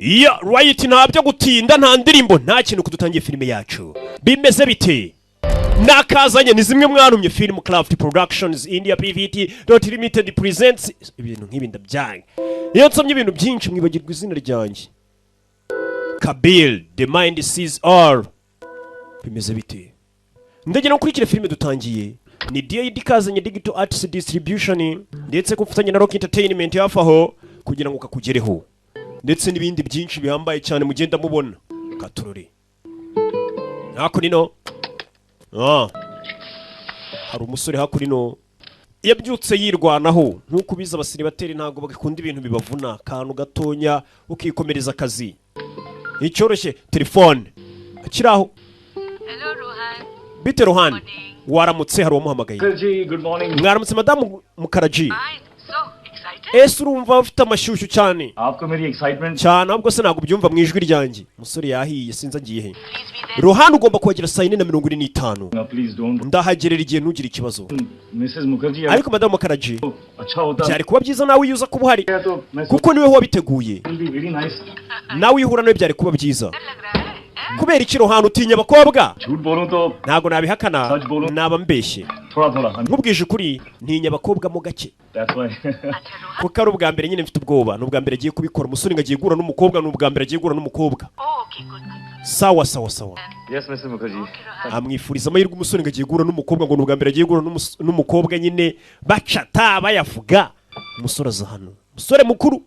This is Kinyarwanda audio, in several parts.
Yeah, right, nta byo gutinda, nta ndirimbo, nta kintu, kudutangiye filime yacu. Bimeze bite? Nakazanye ni zimwe mwarumye. Film Craft Productions India Pvt dot Limited presents. Ibintu nk'ibi ndabyanga, iyo nsomye ibintu byinshi mwibagirwa izina ryanjye. Kabir, The Mind Sees All. Bimeze bite? Ndagira ngo ukurikire filime dutangiye. Ni DID kazanye, Digital Arts Distribution, ndetse ku bufatanye na Rock Entertainment hafi aho kugira ngo kakugereho, ndetse n'ibindi byinshi bihambaye cyane mugenda mubona. Katurore hakuno. Hari umusore hakuno yabyutse yirwanaho. Nk'uko ubizi, abasiribateri ntabwo bagakunda ibintu bibavuna, akantu gatonya ukikomereza akazi icyoroshye. Telefone akiri aho. Hello, Rohan. Bite Rohan, waramutse? Hari uwamuhamagaye. Ji, good morning. Mwaramutse, madamu Mukaraji. Fine. So excited? Ese urumva ufite amashyushyu cyane? आपको मेरी excitement Cyane ahubwo se ntabwo ubyumva mu ijwi ryanjye? Umusore yahiye, sinzi agiye he. Please be there. Rohan, ugomba kuhagera saa 4:45. Please don't. Ndahagerera igihe, ntugire ikibazo. Mrs Mukherjee Ariko madamu Mukaraji, अच्छा होता byari kuba byiza nawe iyo uza kuba uhari, तो मैं kuko niwe wabiteguye. Be very nice. Nawe iyo uhura nawe byari kuba byiza. लग रहा है, हैं? Kubera iki, Rohan, utinya abakobwa? झूठ बोलूं तो Ntabwo nabihakana, naba mbeshye. थोड़ा थोड़ा. Nkubwije ukuri, ntinya abakobwa mo gake. That's why. अच्छा Rohan. Kuko ari ubwa mbere nyine, mfite ubwoba, ni ubwa mbere agiye kubikora. Umusore ngo agiye guhura n'umukobwa, ni ubwa mbere agiye guhura n'umukobwa. Oh, okay, good, good. Sawa sawa sawa. Yes, Mrs Mukherjee. Okay, Rohan. Amwifuriza amahirwe. Umusore ngo agiye guhura n'umukobwa, ngo ni ubwa mbere agiye guhura n'umukobwa nyine, bacata bayavuga. Umusore aza hano, umusore mukuru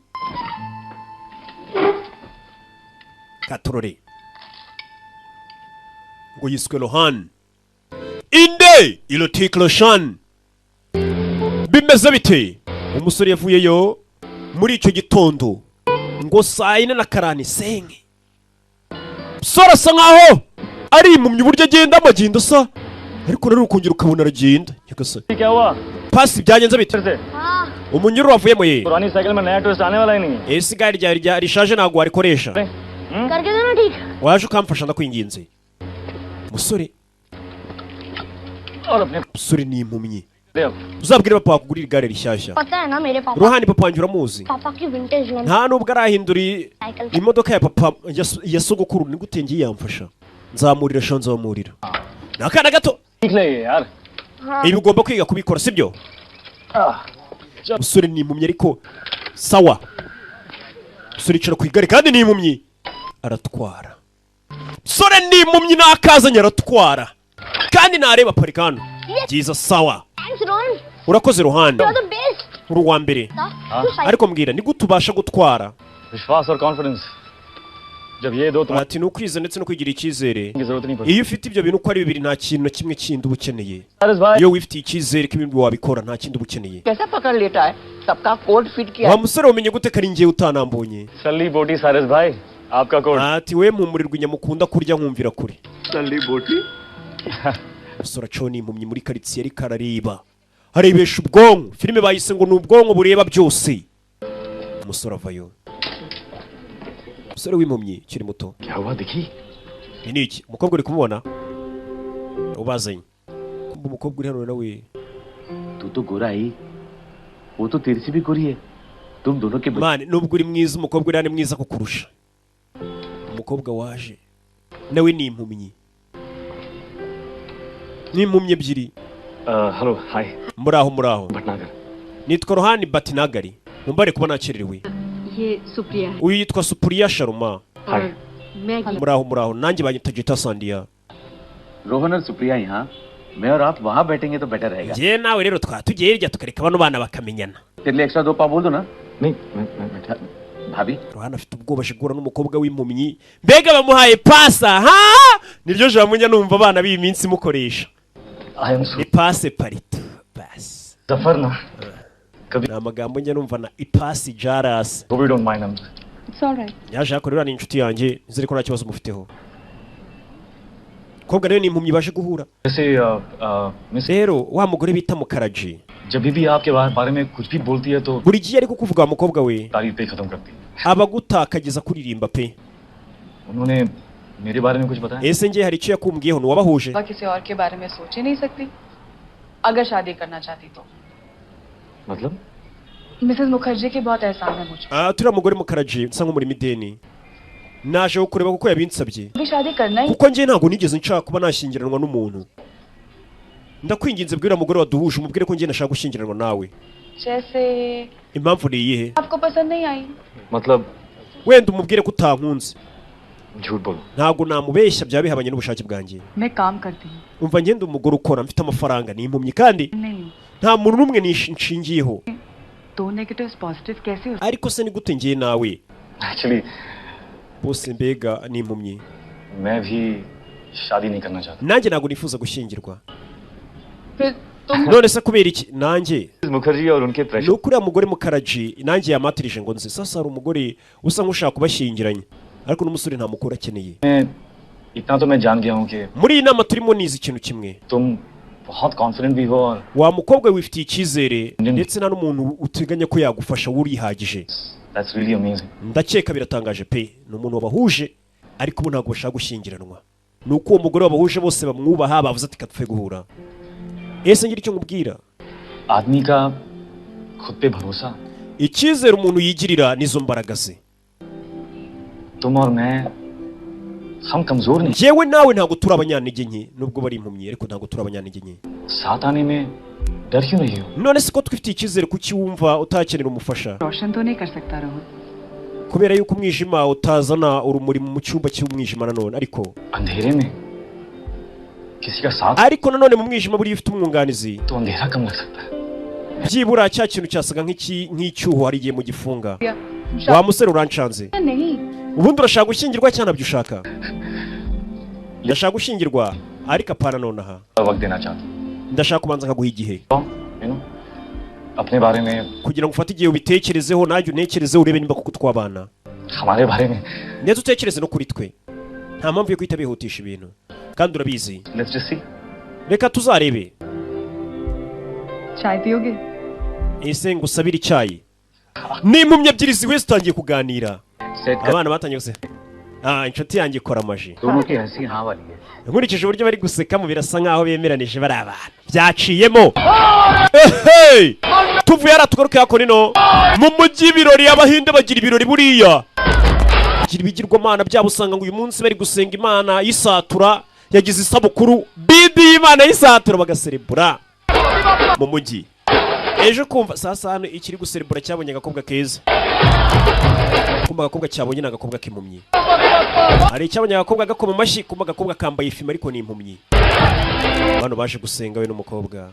katorore, ngo yiswe Rohan inde Irotik Roshan. Bimeze bite? Umusore yavuyeyo muri icyo gitondo ngo saa 4:45. Umusore asa nkaho ari impumyi, uburyo agenda amagenda asa, ariko rero ukongera ukabona aragenda. Nyagasani! क्या हुआ? Pasi, byagenze bite? फिर से Umunyururu wavuyemo ye. पुरानी साइकिल में नया ट्विस्ट आने वाला ही नहीं है. Ese igare ryawe rishaje ntabwo warikoresha? करके दो ना ठीक. Waje ukamfasha, ndakwinginze musore. और अपने Musore ni impumyi. दे अब. Uzabwire papa wakugurira igare rishyashya. पता है ना मेरे पापा Rohan, papa wanjye uramuzi? पापा की vintage one Nta nubwo arahindura cycle. imodoka ya papa ya sogokuru. Ni gute ngiye yamfasha? Nzamurira sha, nzamurira, ni akana gato. सीख ले ये यार. हाँ. Ibi ugomba kwiga kubikora, sibyo? Ah, Umusore ni impumyi, ariko sawa. Umusore yicara ku igare kandi ni impumyi, aratwara. Umusore ni impumyi, nakazanye aratwara kandi nareba parika hano. Byiza, sawa. Thanks, Rohan. Urakoze, Rohan. You are the best. Uri uwa mbere. तू Ariko mbwira, ni gute ubasha gutwara? विश्वास और कॉन्फिडेंस, जब ये दो तुम्हारी Ati ni ukwiza ndetse no kwigirira icyizere. की जरूरत नहीं पड़ती. Iyo ufite ibyo bintu uko ari bibiri, nta kintu na kimwe kindi uba ukeneye. Paras भाई. Iyo wifitiye icyizere ko ibintu wabikora, nta kindi uba ukeneye. कैसा पकड़ लेता है सबका coat fit किया. Wa musore, umenye gute ko ari njyewe utanambonye? सल्ली बोटी सारस भाई, आपका coat. Ati we mpumurirwa inyama ukunda kurya, nkumvira kure. सल्ली बोटी. Umusore acaho, ni impumyi, muri karitsiye, ariko arareba, arebesha ubwonko. Filime bayise ngo ni ubwonko bureba byose. Umusore avayo, umusore w'impumyi ukiri muto. क्या हुआ दिखी? Ni iki? Umukobwa uri kumubona ubazanye, kumva umukobwa uri hano nawe. तू तो गोरा ही, वो तो तेरे से भी गोरी है. तुम दोनों के Man, nubwo uri mwiza, umukobwa uri hano ni mwiza kukurusha. Umukobwa waje nawe ni impumyi, ni impumyi ebyiri. Hello, hi. Muraho, muraho. Bhatnagar. Nitwa Rohan Batinagari, mumbare kuba nakererewe. ये सुप्रिया है. Uyu yitwa Supriya Sharma. Hi. मैं Muraho, muraho, nanjye banyita Gita Sandiya. Rohan और सुप्रिया यहाँ, मैं और आप वहाँ बैठेंगे तो बेटर रहेगा. Njye nawe rero twaba tugiye hirya, tukareka bano bana bakamenyana. तेरे लिए एक्स्ट्रा दो पाव बोल दो ना. नहीं, मैं भाभी. Rohan afite ubwoba, aje guhura n'umukobwa w'impumyi. Mbega bamuhaye pasa ha! Niryo jambo njya numva abana b'iyi minsi mukoresha. I am Ni passe partout pasi. Zafar ना कभी Ni amagambo njya numva na ipasi jarasi. वो भी don't mind हम. It's alright. Yaje hakorera, ni inshuti yanjye, nizere ko nta kibazo mufiteho. Umukobwa nawe ni impumyi, baje guhura. वैसे miss Rero wa mugore bita Mukaraji, जब भी आपके बारे में कुछ भी बोलती है तो buri gihe ari kukuvuga, wa mukobwa we, तारीफ पे ही खत्म करती है. aba agutakagiza kuririmba pe. उन्होंने मेरे बारे में कुछ बताया? Ese njye hari icyo yakumbwiyeho? Ni uwabahuje? किसी और के बारे में सोच ही नहीं सकती, अगर शादी करना चाहती तो. मतलब? मिसेस मुखर्जी के बहुत एहसान है मुझ Ah, turiya mugore Mukaraji nsa nk'umurimo ideni. Naje kukureba kuko yabinsabye. अभी शादी करना ही Kuko njye ntabwo nigeze nshaka kuba nashyingiranwa n'umuntu. Ndakwinginze, bwira umugore waduhuje, umubwire ko njye nashaka gushyingiranwa nawe. जैसे Impamvu ni iyihe? आपको पसंद नहीं आई। मतलब Wenda umubwire ko utankunze. झूठ बोलो। Ntabwo namubeshya, byaba bihabanye n'ubushake bwanjye. मैं काम करती हूँ। Umva, ngenda umugore ukora, mfite amafaranga, ni impumyi kandi नहीं हूँ। nta muntu n'umwe nshingiyeho. दो negatives positive कैसे हो? Ariko se ni gute ngiye nawe actually bose mbega ni impumyi. मैं भी शादी नहीं करना चाहता। Nanjye ntabwo nifuza gushyingirwa. फिर तुम None se kubera iki nanjye? Mukherjee और उनके Ni pressure uko uriya mugore Mukaraji nanjye yamatirije ngo nze. Sasa hari umugore usa nk'ushaka kubashyingiranya, ariko n'umusore nta mukuru akeneye. में इतना तो मैं जान गया हूँ कि Muri iyi nama turimo nize ikintu kimwe. तुम बहुत कॉन्फिडेंट भी हो और Wa mukobwa we, wifitiye icyizere, ndetse nta n'umuntu uteganya ko yagufasha, wurihagije. That's really amazing. Ndakeka biratangaje pe. Ni umuntu wabahuje, ariko ubu ntabwo bashaka gushyingiranwa. Ni uko uwo mugore wabahuje bose bamwubaha, bavuze ati katupfe guhura. Ese ngira icyo nkubwira? आदमी का खुद पे भरोसा Icyizere umuntu yigirira nizo mbaraga ze. तुम और मैं हम कमजोर नहीं। Njyewe nawe ntabwo turi abanyantege nke, nubwo bari impumyi, ariko ntabwo turi abanyantege nke. साथ आने में डर क्यों रही हो? None se ko twifitiye icyizere, kuki wumva utakenera umufasha? रोशन तो नहीं कर सकता Rohan. Kubera yuko umwijima utazana urumuri mu cyumba cy'umwijima nanone, ariko अंधेरे में किसी का साथ ariko nanone mu mwijima buriya ufite umwunganizi तो अंधेरा कम लग सकता है। Byibura cya kintu cyasaga nk'icyuho hari igihe mu gifunga. Wa musore, uranshanze. नहीं। Ubundi urashaka gushyingirwa cyangwa ntabyo ushaka? Ndashaka gushyingirwa, ariko apana nonaha. वक्त देना चाहता Ndashaka kubanza nkaguha igihe हूँ you know अपने बारे में kugira ngo ufate igihe ubitekerezeho, nanjye untekerezeho, urebe niba koko twabana, हमारे बारे में। ndetse utekereze no kuri twe. Nta mpamvu yo guhita bihutisha ibintu kandi urabizi. Let's just see. Reka tuzarebe. चाय पियोगे? Ese ngusabire icyayi? N'impumyi ebyiri zihuye zitangiye kuganira. Set कर Abana batangiye guseka. Ah, inshuti yanjye ikora amaji. दोनों की हंसी हाँ वाली है। Nkurikije uburyo bari gusekamo, birasa nkaho bemeranije, bari abantu byaciyemo. Ehe! Tuvuye hariya tugaruke hakuno mu mujyi. Ibirori, Abahinde bagira ibirori, buriya bagira ibigirwamana byabo. Usanga ngo uyu munsi bari gusenga imana y'isatura yagize isabukuru, bidi y'imana y'isatura, bagaserebura mu mujyi. Ejo kumva saa hano ikiri guserebura cyabonye agakobwa keza. Kumva agakobwa cyabonye ni agakobwa k'impumyi. Hari icyabonye agakobwa gakoma amashyi, kumva agakobwa kambaye ifima, ariko ni impumyi. Bano baje gusenga we n'umukobwa,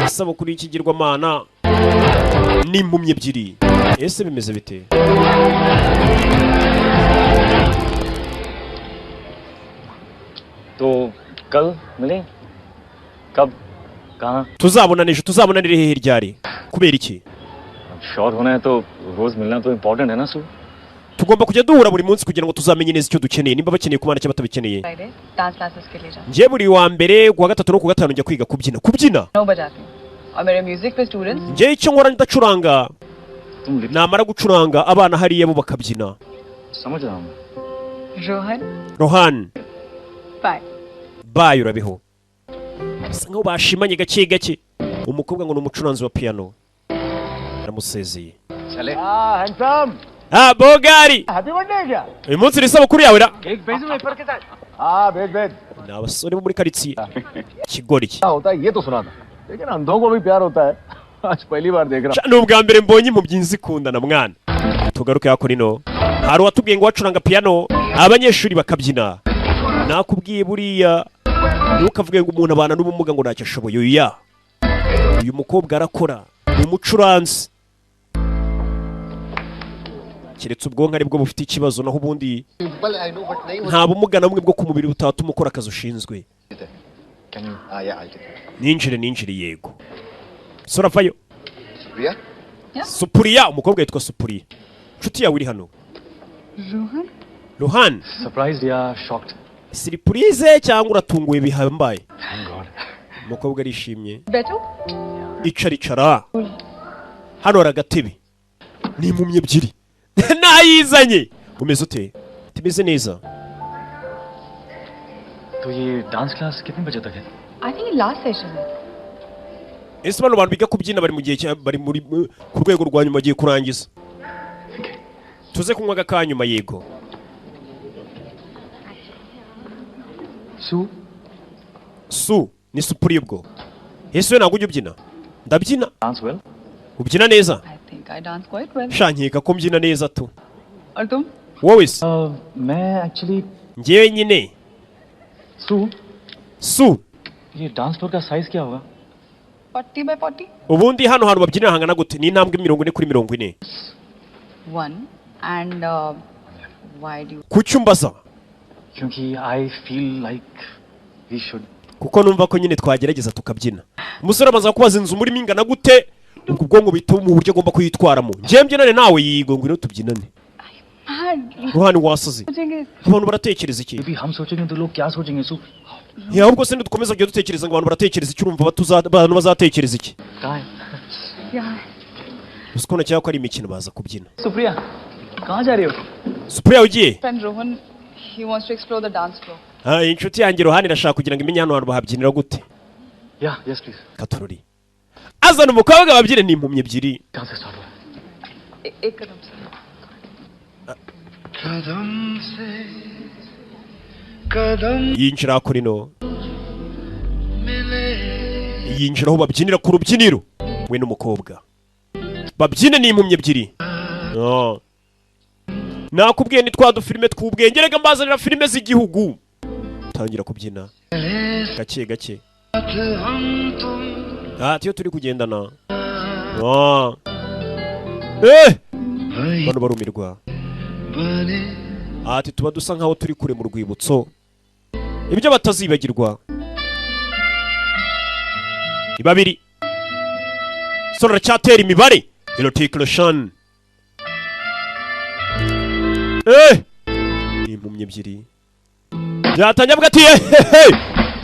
isabukuru y'ikigirwamana, n'impumyi ebyiri. Ese bimeze bite? तो कल मिले, कब, कहाँ? Tuzabonana ejo. Tuzabonanire hehe, ryari, kubera iki? Sure होना है तो रोज मिलना तो इम्पोर्टेंट है ना सु Tugomba kujya duhura buri munsi kugira ngo tuzamenye neza icyo dukeneye, nimba bakeneye kubana cyangwa batabikeneye. Friday dance classes के लिए जाऊँ। Njye buri wa mbere, ku wa gatatu no ku wa gatanu njya kwiga kubyina, kubyina. No बजाती हूँ और मेरे म्यूजिक पे students Njye icyo nkora, ndacuranga. तुम लिख Namara gucuranga, abana hariya bo bakabyina. समझ रहा हूँ मैं। Rohan. Rohan. Bye. Bayi, urabiho. Bisa nkaho bashimanye gake gake. Umukobwa ngo ni umucuranzi wa piano, aramusezeye. चले। Handsome. Ah, bogari. Happy birthday क्या? Uyu munsi ni isabukuru yawe ra? Cake भेज पेपर के साथ। हाँ, भेज भेज। Ni abasore bo muri karitsiye, ikigoryi. क्या होता है ये तो सुना था, लेकिन अंधों को भी प्यार होता है, आज पहली बार देख रहा Sha, ni ubwa mbere mbonye impumyi nzikundana mwana. Tugaruke hakuno, hari uwatubwiye ngo wacuranga piano, abanyeshuri bakabyina. Nakubwiye, buriya ntukavuge ngo umuntu abana n'ubumuga ngo ntacyo ashoboye. Oya, uyu mukobwa arakora, ni umucuranzi. Keretse ubwonko aribwo bufite ikibazo, naho ubundi nta bumuga na bumwe bwo ku mubiri butatuma ukora akazi ushinzwe. Can you Ninjire, ninjire, yego. Sora vayo. Supuriya, umukobwa yitwa Supuriya, inshuti yawe iri hano. Rohan. Rohan. Surprise या shocked? Surprise cyangwa uratunguwe bihambaye? Thank God. Umukobwa arishimye. बैठो। Icara, icara hano, hari agatebe. Ni impumyi ebyiri nayizanye. Umeze ute? Tumeze neza. तो ये dance class कितने बजे तक है? I think last session है। Ese bano bantu biga kubyina bari mu gihe cya bari muri ku rwego rwa nyuma, bagiye kurangiza, tuze kunywa agakanyuma? Yego. Su Su ni Supuri ubwo. Ese we ntabwo ujya ubyina? Ndabyina. Dance well. Ubyina neza? I think I dance quite well. Sha, nkeka ko mbyina neza tu. और तुम? Wowe se? मैं actually Njyewe nyine. Su Su, ये dance floor का size क्या होगा? 40 by 40. Ubundi hano hantu babyinira hangana gute? Ni intambwe 40 kuri 40. One and why do you Kuki umbaza? क्योंकि I feel like we should. Kuko numva ko nyine twagerageza tukabyina. Umusore amaze kubaza inzu murimo ingana gute, ubwo ubwonko buhita mu buryo agomba kuyitwaramo. Njyewe mbyinane nawe? Yigo, ngwino tubyinane. Mad. Ruhani, wasaze. सोचेंगे? Abantu baratekereza iki? अभी हम सोचेंगे तो लोग क्या सोचेंगे सु? Ya, ahubwo se nidukomeza kujya dutekereza ngo abantu baratekereza iki, urumva abantu bazatekereza iki? कहाँ है? यार। Uzi ko cyangwa ko ari imikino, baza kubyina. Supriya, कहाँ जा रही हो? Supriya, ugiye? Friend Rohan, he wants to explore the dance floor. Ah, inshuti yanjye Rohani irashaka kugira ngo imenye hano hantu bahabyinira gute. Yeah, yes, please. Katurori azana umukobwa babyine, ni impumyi ebyiri. कहाँ से start हुआ? एक कदम से। कदम से कदम Yinjira kuri no मिले yinjira aho babyinira ku rubyiniro, we n'umukobwa babyine, ni impumyi ebyiri. Ah. Nakubwiye ni twa dufilime tw'ubwenge, reka mbazanira filime z'igihugu. Tangira kubyina gake gake. हम तुम Ati iyo turi kugendana. Ah. Eh! Bano barumirwa. बने Ati tuba dusa nkaho turi kure mu rwibutso, ibyo batazibagirwa. Ni babiri sora aracyatera imibare. Hrithik Roshan, eh, ni impumyi ebyiri. Byatangiye avuga ati "Eh,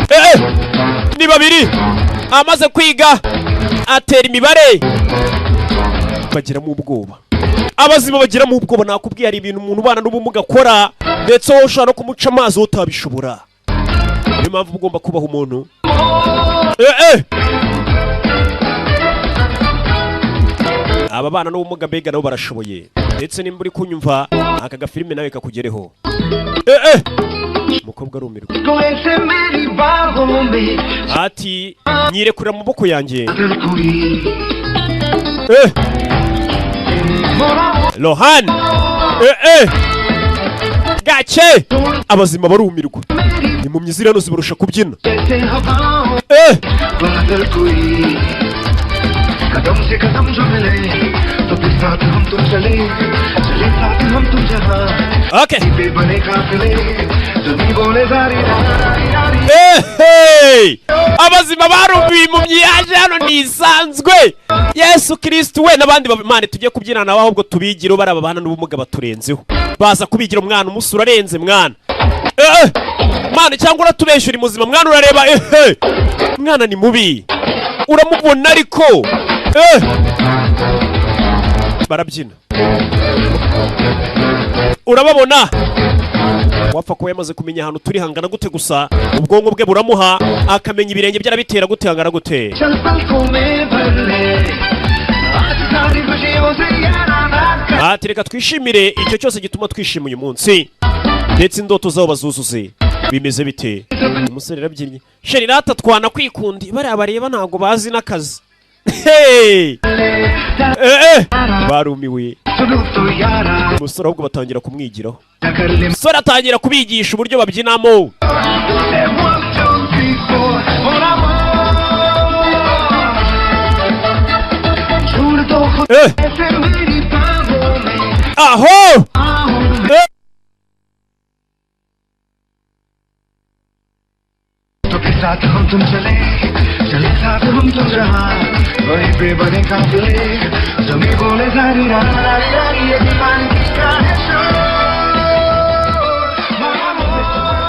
eh, ni babiri." Amaze kwiga atera imibare, bagiramo ubwoba. Abazima bagiramo ubwoba. Nakubwiye, hari ibintu umuntu ubana n'ubumuga akora, ndetse wowe ushobora no kumuca amazi wowe utabishobora. Niyo mpamvu uba ugomba kubaha umuntu. Eh, eh! Aba bana n'ubumuga mbega nabo barashoboye, ndetse nimba uri kunyumva, aka gafilime nawe kakugereho. Eh, eh! Umukobwa arumirwa. को ऐसे मेरी बाहों में Ati nyirekurira mu maboko yanjye. कोई Eh! Rohan, eh, eh! Gake, abazima barumirwa, impumyi ziri hano zibarusha kubyina. जैसे हवाओं Eh! बादल कोई कदम से कदम जो मिले तो फिर साथ हम तुम चले चले साथ हम तुम जहाँ Okay. पे बने काफिले जमी बोले सारी रारी रारी। Hey! Abazima barumviye, impumyi yaje hano ntisanzwe. Yesu Kirisitu we n'abandi mane tujye kubyina nawe, ahubwo tubigire bari ababana n'ubumuga baturenzeho. Baza kubigira umwana, umusura arenze mwana. Eh, eh! Mwana, cyangwa uratubesha, uri muzima mwana, urareba. Eh, eh! Mwana ni mubi, uramubona ariko. Eh! Barabyina, urababona. Wapfa kuba yamaze kumenya ahantu turi hangana gute gusa, ubwonko bwe buramuha akamenya ibirenge byarabitera gute, hangana gute. चल पलकों में भर ले आज सारी खुशियों से याराना कर। Ati reka twishimire icyo cyose gituma twishima uyu munsi, ndetse indoto zabo bazuzuze. Bimeze bite? Umusore yarabyinnye. Chérie, rata twana kwikundi, bariya bareba ntabwo bazi n'akazi. Hey! Eh, eh! Barumiwe. सुनो तो यारा Umusore ahubwo batangira kumwigiraho. कर ले। Umusore atangira kubigisha uburyo babyinamo. One, two, three, four, mon amour. छोड़ दो खुद Eh! ऐसे मेरी बाहों में Aho! बाहों में Eh! तो फिर साथ हम तुम चले चले साथ हम तुम जहाँ वहीं पे बने काफिले जमी बोले सारी रारी रारी ये दीवानगी का है शोर। Mon amour,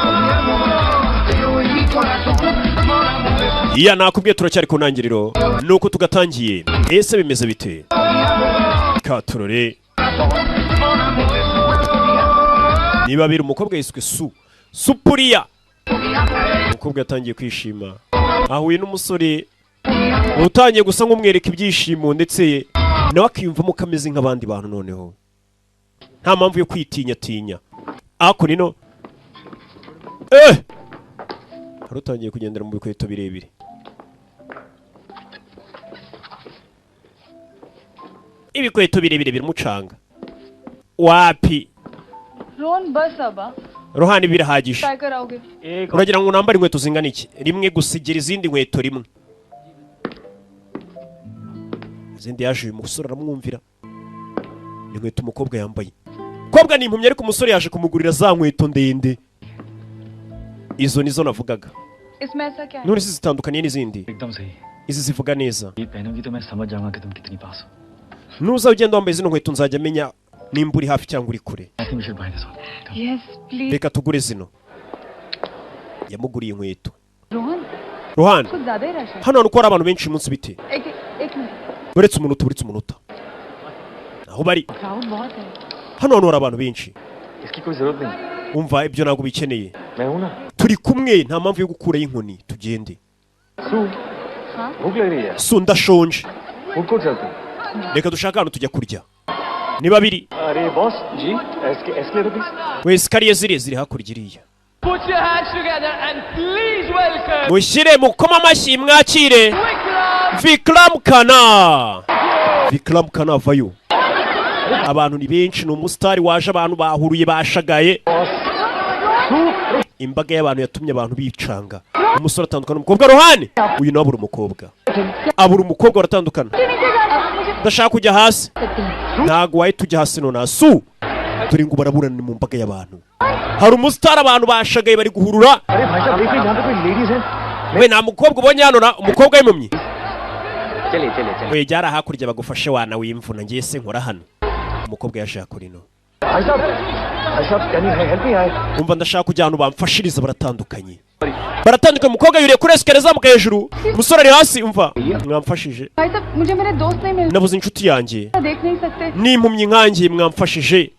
mon amour, yo y mi corazón, mon amour. Iya, nakubwiye turacyari ku ntangiriro, nuko tugatangiye. Ese bimeze bite? Katurore niba biri. Umukobwa yiswe Su Supuriya. Umukobwa yatangiye kwishima, ahuye n'umusore utangiye gusa nk'umwereka ibyishimo, ndetse nawe akiyumvamo ko ameze nk'abandi bantu, noneho nta mpamvu yo kwitinyatinya. Ako nino, eh. Hari utangiye kugendera mu bikweto birebire. Ibikweto birebire biramucanga. Wapi? Rohan बस अब Rohani birahagije. Try कराओगे Uragira ngo nambare inkweto zingana iki? Rimwe gusigira izindi nkweto rimwe. Izindi yaje uyu musore aramwumvira. Ni inkweto umukobwa yambaye. Umukobwa ni impumyi ariko umusore yaje kumugurira za nkweto ndende. Izo nizo navugaga. इसमें ऐसा क्या है None se zitandukaniye n'izindi? एकदम सही Izi zivuga neza. ये पहनूंगी तो मैं समझ जाऊंगा कि तुम कितनी पास हो Nuza ugenda wambaye zino nkweto nzajya menya nimba uri hafi cyangwa uri kure. I think we should buy this one. Yes please Reka tugure zino. Yamuguriye inkweto. Rohan Rohan, कुछ ज्यादा ही rush है hano hantu ko hari abantu benshi uyu munsi bite? एक एक minute Uretse umunota, uretse umunota. Aho bari crowd बहुत है hano hantu hari abantu benshi. इसकी कोई जरूरत नहीं Umva ibyo ntabwo bikeneye. मैं हूं ना Turi kumwe nta mpamvu yo gukuraho inkoni tugende. सू भूख लग रही है Su ndashonje. Food court चलते हैं Reka dushake ahantu tujya kurya. Ni babiri. अरे boss ji escalator please We escalier ziriya ziri hakurya iriya. Put your hands together and please welcome Mushyire mukoma amashyi mwakire Vikram Khanna. Vikram Khanna avayo. Abantu ni benshi ni umusitari waje abantu bahuruye bashagaye. Imbaga y'abantu yatumye abantu bicanga. Umusore atandukana n'umukobwa Rohani. Uyu nawe abura umukobwa. Abura umukobwa baratandukana. Ndashaka kujya hasi. Ntago wahita ujya hasi nona su. Turi ngo baraburana mu mbaga y'abantu. Hari umusitari abantu bashagaye bari guhurura. अरे भाई साहब देखिए यहाँ पे कोई ladies है We nta mukobwa ubonye hano na umukobwa w'impumyi. चलिए चलिए चलिए We jyara hakurya bagufashe wana w'imvuna ngiye se nkora hano. Umukobwa yaje hakora ino. भाई साहब can you help me I Umva ndashaka kujya ahantu bamfashiriza baratandukanye. Baratandukanye umukobwa yuriye kuri escalier azamuka hejuru. Umusore ari hasi umva. Mwamfashije. भाई साहब मुझे मेरे दोस्त नहीं मिल Nabuze inshuti yanjye. देख नहीं सकते N'impumyi nkanjye mwamfashije.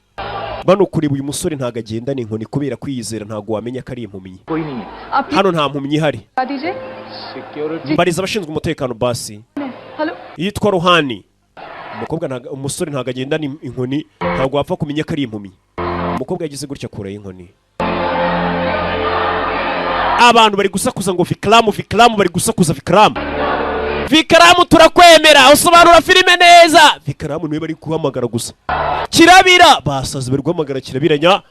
Bano kureba uyu musore ntago agendana inkoni kubera kwiyizera ntago wamenya ko ari impumyi. कोई नहीं है आप Hano nta mpumyi ihari. बता दीजिए Mbariza abashinzwe umutekano basi. Hello Yitwa Rohani. Umukobwa ntago umusore ntago agendana inkoni ntago wapfa kumenya ko ari impumyi. Umukobwa yagize gutya akuraho inkoni. Abantu bari gusakuza ngo Vikram Vikram bari gusakuza Vikram. Vikram turakwemera usobanura filime neza. Vikram niwe bari guhamagara gusa. Kirabira basazi bari guhamagara kirabiranya.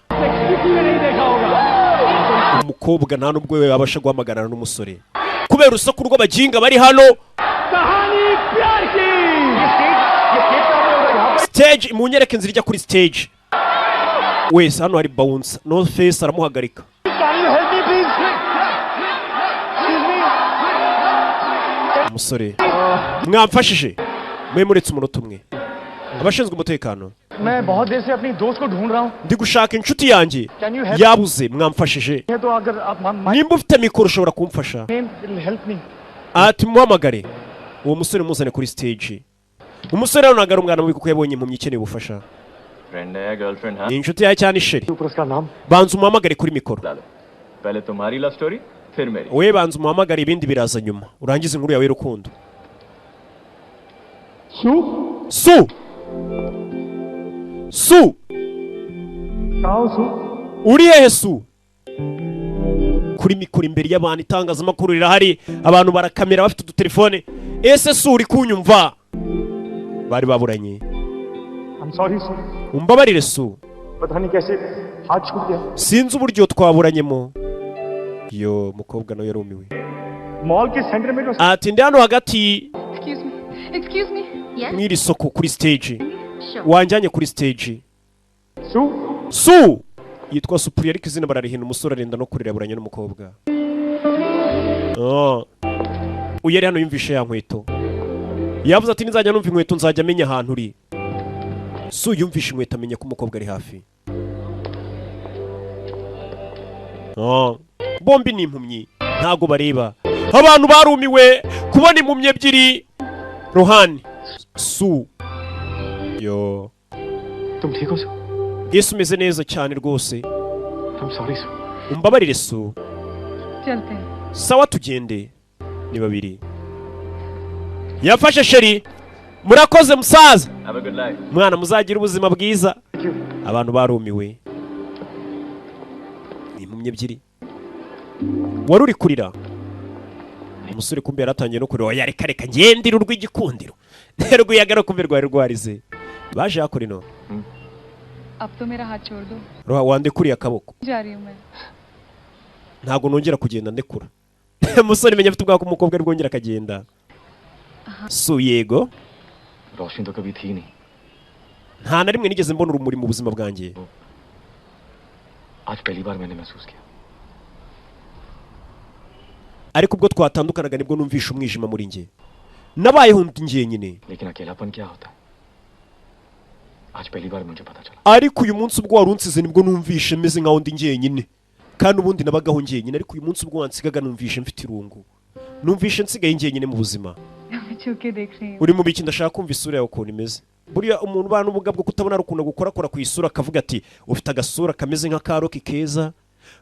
Umukobwa nta nubwo we yabasha guhamagarana n'umusore kubera urusaku rw'abajinga bari hano. Stage munyereke inzira ijya kuri stage. Wese hano hari bouncer no face aramuhagarika. Umusore mwamfashije mwe muretse umunota umwe. Abashinzwe umutekano मैं बहुत देर से अपनी दोस्त को ढूंढ रहा हूँ ndi gushaka inshuti yanjye yabuze mwamfashije. है तो अगर आप Nimba ufite mikoro ushobora kumfasha. Name will help me Ati muhamagare uwo musore muzane kuri stage. Umusore rero ntabwo ari umwana mubi kuko yabonye impumyi ikeneye ubufasha. Friend है या girlfriend हाँ Ni inshuti yawe cyane isheri. ऊपर उसका नाम Banza umuhamagare kuri mikoro. डालो पहले तुम्हारी love story फिर मेरी Wowe banza umuhamagare ibindi biraza nyuma. Urangize inkuru yawe y'urukundo. Su Su कहाँ सू uri hehe Su? Kuri mikoro imbere y'abantu itangazamakuru rirahari abantu barakamera bafite udutelefone. Ese Su uri kunyumva? Bari baburanye. I am sorry Sue Umbabarire Su. पता नहीं कैसे हाथ छूट गया Sinzi uburyo twaburanyemo. Yo mukobwa nawe yarumiwe. Mall के centre में जो Ati ndi hano hagati excuse me excuse me Yes mw'iri soko kuri stage. Sure Wanjyanye kuri stage. Sue Su yitwa Supuri ariko izina bararihina umusore arenda no kurira aburanye n'umukobwa. Oh. Uyu yari hano yumvishe ya nkweto. Yavuze ati nizajya numva inkweto nzajya menya ahantu uri. Su yumvishe inkweto amenya ko umukobwa ari hafi. Oh. Bombi ni impumyi ntago bareba. Abantu barumiwe kubona impumyi ebyiri. Rohani Su yo तुम ठीक हो Sue Yesu umeze neza cyane rwose. I am sorry Sue Umbabarire Su. चलते हैं Sawa tugende. Ni babiri. Yafashe sheri. Murakoze musaza. Have a good life Mwana muzagira ubuzima bwiza. Abantu barumiwe. Ni impumyi ebyiri. Wari uri kurira? Umusore kumbe yaratangiye no kurira. Oya, reka reka, ngendira urw'igikundiro rw'iyaga no kumbe rwari rwarize. Baje hakurino. अब तो मेरा हाथ छोड़ दो। Roha, wandekuriye akaboko? जा रही हूँ मैं। Ntabwo nongera kugenda ndekura. Umusore menya afite ubwoba ko umukobwa ari bwongere akagenda. Su, yego. रोशनी तो कभी थी नहीं। Nta na rimwe nigeze mbona urumuri mu buzima bwanjye. आज पहली बार मैंने महसूस किया। Ariko ubwo twatandukanaga nibwo numvishe umwijima muri njye. Nabayeho ndi njyenyine. लेकिन अकेलापन क्या होता है, आज पहली बार मुझे पता चला। Ariko uyu munsi ubwo wari unsize nibwo numvishe meze nkaho ndi njyenyine, kandi ubundi nabagaho njyenyine, ariko uyu munsi ubwo wansigaga numvishe mfite irungu, numvishe nsigaye njyenyine mu buzima. छू के देख रही हूँ। Uri mu biki? Ndashaka kumva isura yawe ukuntu imeze. Buriya umuntu ubana n'ubumuga bwo kutabona hari ukuntu agukorakora ku isura akavuga ati ufite agasura kameze nka karoki keza.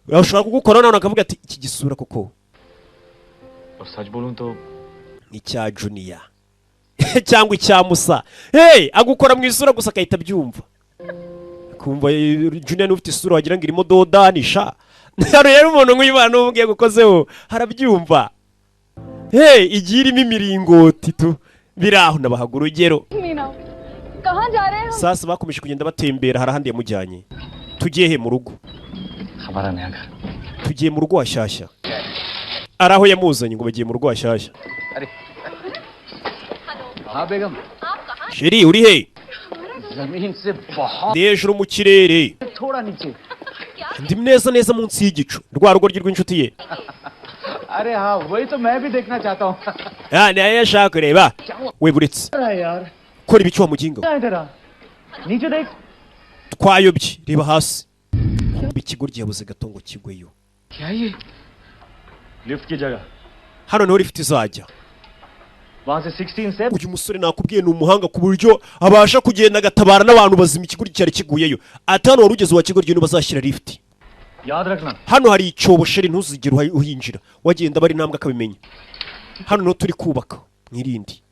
Ushobora kugukora none akavuga ati iki gisura koko और सच बोलूं तो icya Junior cyangwa icya Musa. Hey, agukora mu isura gusa akahita abyumva, kumva Junior niba ufite isura wagira ngo irimo dodanisha. Rero umuntu nk'uyu n'ubwo yagukozeho harabyumva. Hey, igiye irimo imiringoti tu biri aho. Nabahaga urugero. Meena, कहाँ जा रहे हैं हम? Sasa bakomeje kugenda batembera, hari ahandi yamujyanye. Tugiye he? Mu rugo. हमारा नया घर। Tugiye mu rugo hashyashya. Ari aho yamuzanye ngo bagiye mu rugo hashyashya. हाँ बेगम। Chérie, uri he? जमीन से बहुत Ndi hejuru mu kirere. थोड़ा नीचे। Ndi neza neza munsi y'igicu, rwa rugoryi rw'inshuti ye. अरे हाँ, वही तो मैं भी देखना चाहता हूँ। Ah, nayo ashaka kureba we. Buretse. यार। Kora ibiki wa muginga we? इधर आ, नीचे देख। Twayobye, reba hasi. Kumva ikigoryi yabuze gato ngo kigweyo. क्या ये? लिफ्ट की जगह। Hano niho lift izajya. वहां से 16 से Uyu musore nakubwiye ni umuhanga ku buryo abasha kugenda agatabara n'abantu bazima. Ikigoryi cyari kiguyeyo, ati hano wari ugeze wa kigoryi niho bazashyira lift. याद रखना। Hano hari icyobo chérie, ntuzigere uhinjira. Wagenda bari intambwe akabimenya. Hano niho turi kubaka, mwirindi.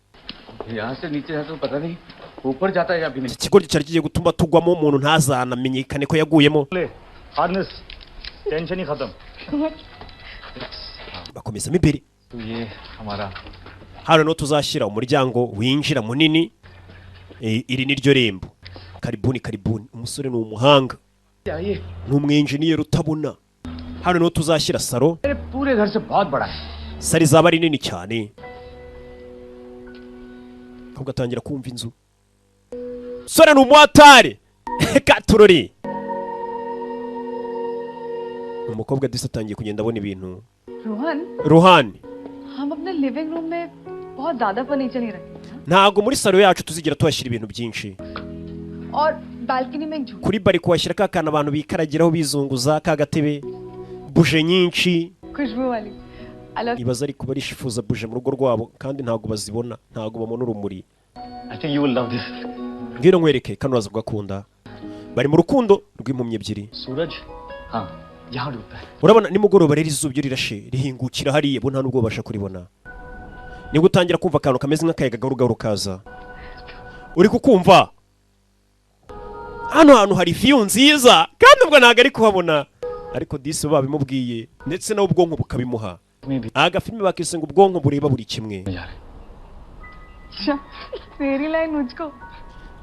यहाँ से नीचे है तो पता नहीं ऊपर जाता है या भी नहीं। Iki kigoryi cyari kigiye gutuma tugwamo, umuntu ntazanamenyekane ko yaguyemo. ले हार्नेस, टेंशन ही खत्म। Bakomezamo imbere. तो ये हमारा Hano niho tuzashyira umuryango winjira munini. Iri ni ryo rembo. Karibuni, karibuni. Umusore ni umuhanga. क्या ये? Ni umwenjeniyeri utabona. Hano niho tuzashyira salo. मेरे पूरे घर से बहुत बड़ा है। Salo izaba ari nini cyane. Ahubwo atangira kumva inzu. Sore ni umuhatari katurori. Umukobwa disi atangiye kugenda abona ibintu. Rohan. Ruhani. हम अपने लिविंग रूम में बहुत ज्यादा फर्नीचर नहीं रखेंगे। Ntabwo muri salo yacu tuzigera tuhashyira ibintu byinshi. और बालकनी में एक झूला। Kuri balcon kuhashyira ka kantu abantu bikaragiraho bizunguza, ka gatebe, buje nyinshi. खुशबू वाली अलग। Ibaza ariko barishifuza buje mu rugo rwabo kandi ntabwo bazibona, ntabwo babona urumuri. I think you will love this. Ngwino nkwereke kano, uraza kugakunda. Bari mu rukundo rw'impumyi ebyiri. सूरज हाँ यहाँ डूबता है। Urabona nimugoroba rero izuba iyo rirashe rihingukira hariya, bo nta nubwo babasha kuribona. Nibwo utangira kumva akantu kameze nk'akayaga gahoro gahoro kaza. Uri kukumva hano hantu hari view nziza, kandi ubwo ntabwo ari kuhabona, ariko disi bo babimubwiye ndetse nawe ubwonko bukabimuha. Agafilime bakise ngo ubwonko bureba buri kimwe. अच्छा, तेरी लाइन मुझको।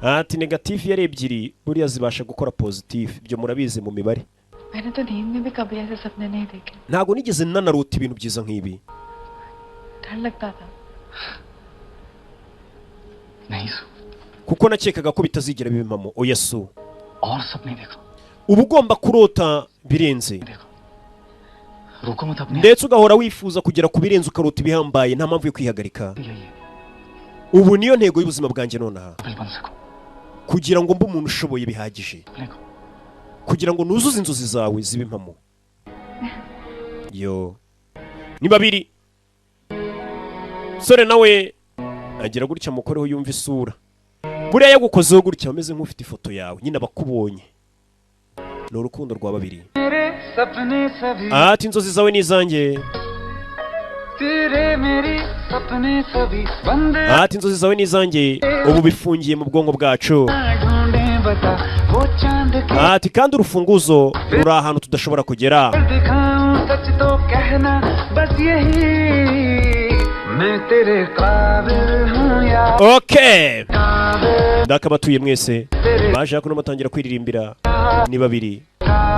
Ati négatif yari ebyiri buriya zibasha gukora positif, ibyo murabizi mu mibare. मैंने तो नींद में भी कभी ऐसे सपने नहीं देखे। Ntabwo nigeze nanarota ibintu byiza nk'ibi. डर लगता था। नहीं सु Kuko nakekaga ko bitazigera bibimamo. Oya su. और सपने देखो। Uba ugomba kurota birenze. रोको मत अपने। Ndetse ugahora wifuza kugera ku birenze, ukarota ibihambaye, nta mpamvu yo kwihagarika. Ubu niyo ntego y'ubuzima bwanjye nonaha, kugira ngo mbe umuntu ushoboye bihagije kugira ngo nuzuze inzozi zawe zibe impamo. Yo, ni babiri. Sore nawe agira gutya mukoreho yumva isura. Buriya yagukozeho gutya ameze nk'ufite ifoto yawe nyine, abakubonye ni urukundo rwa babiri. मेरे सपने सभी Ati inzozi zawe ni izanjye. तेरे मेरे सपने सभी बंदे Ati inzozi zawe ni izanjye, ubu bifungiye mu bwonko bwacu. ढूंढे बता वो चांद के Ati kandi urufunguzo ruri ahantu tudashobora kugera. दिखाऊं सच तो कहना बस यही, मैं तेरे काबिल हूँ या Okay, ndakabatuye mwese baje hakuno batangira kwiririmbira. Ni babiri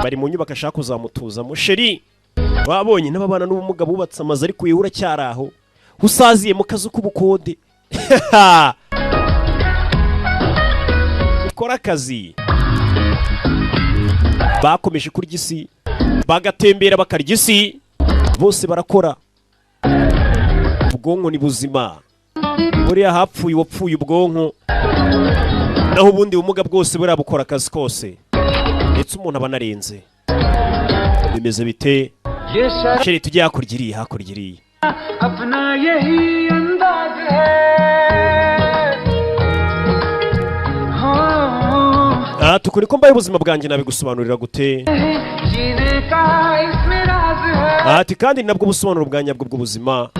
bari mu nyubako ashaka kuzamutuzamo. Chéri, wabonye n'ababana n'ubumuga bubatse amazu, ariko yewe uracyari aho usaziye mu kazu k'ubukode. Ukora akazi. Bakomeje kurya isi, bagatembera, bakarya isi, bose barakora. Ubwonko ni buzima. Buriya hapfuye uwapfuye ubwonko, naho ubundi bumuga bwose buriya bukora akazi kose, ndetse umuntu aba anarenze. Bimeze bite? ये शराब Chéri, tujye hakurya iriya, hakurya iriya. अपना यही अंदाज है, हाँ। Aha tukuri ko mbaye ubuzima bwanjye, nabigusobanurira gute? जीने का इसमें राज है। Ati kandi ni nabwo busobanuro bwa nyabwo bw'ubuzima.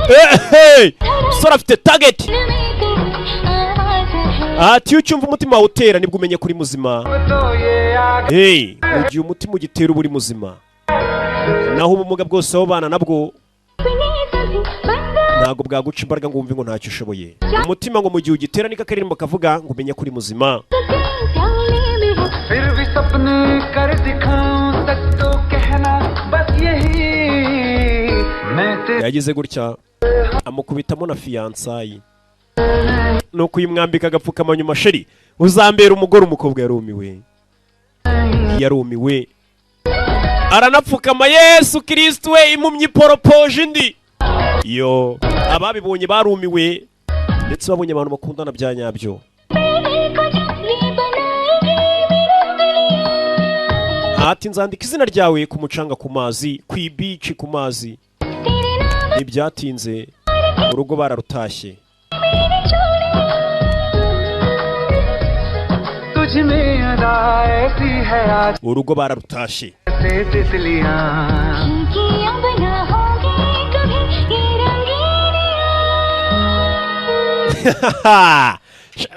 Ehe! Umusore afite target. Ati iyo ucyumva umutima wawe utera, nibwo umenye ko uri muzima. तो ये आग Hey, mu gihe umutima ugitera uba uri muzima, naho ubumuga bwose aho bana nabwo ntabwo bwaguca imbaraga ngo wumve ngo ntacyo ushoboye. Umutima ngo mu gihe ugitera, niko akaririmbo kavuga, ngo umenye ko uri muzima. फिर भी सपने कर दिखाऊं, सच तो कहना बस यही, मैं तेरे Yagize gutya amukubitamo na fiançailles, nuko uyimwambika agapfukamanyuma. Chéri, uzambera umugore? Umukobwa yarumiwe, yarumiwe, aranapfukama. Yesu Kirisitu we, impumyi poropoje indi! Yo, ababibonye barumiwe, ndetse babonye abantu bakundana bya nyabyo. Ati nzandika izina ryawe ku mucanga, ku mazi, ku ibici, ku mazi. Ntibyatinze urugo bararutashye. तुझ में अदा ऐसी है आज Urugo bararutashye. से तितलियां।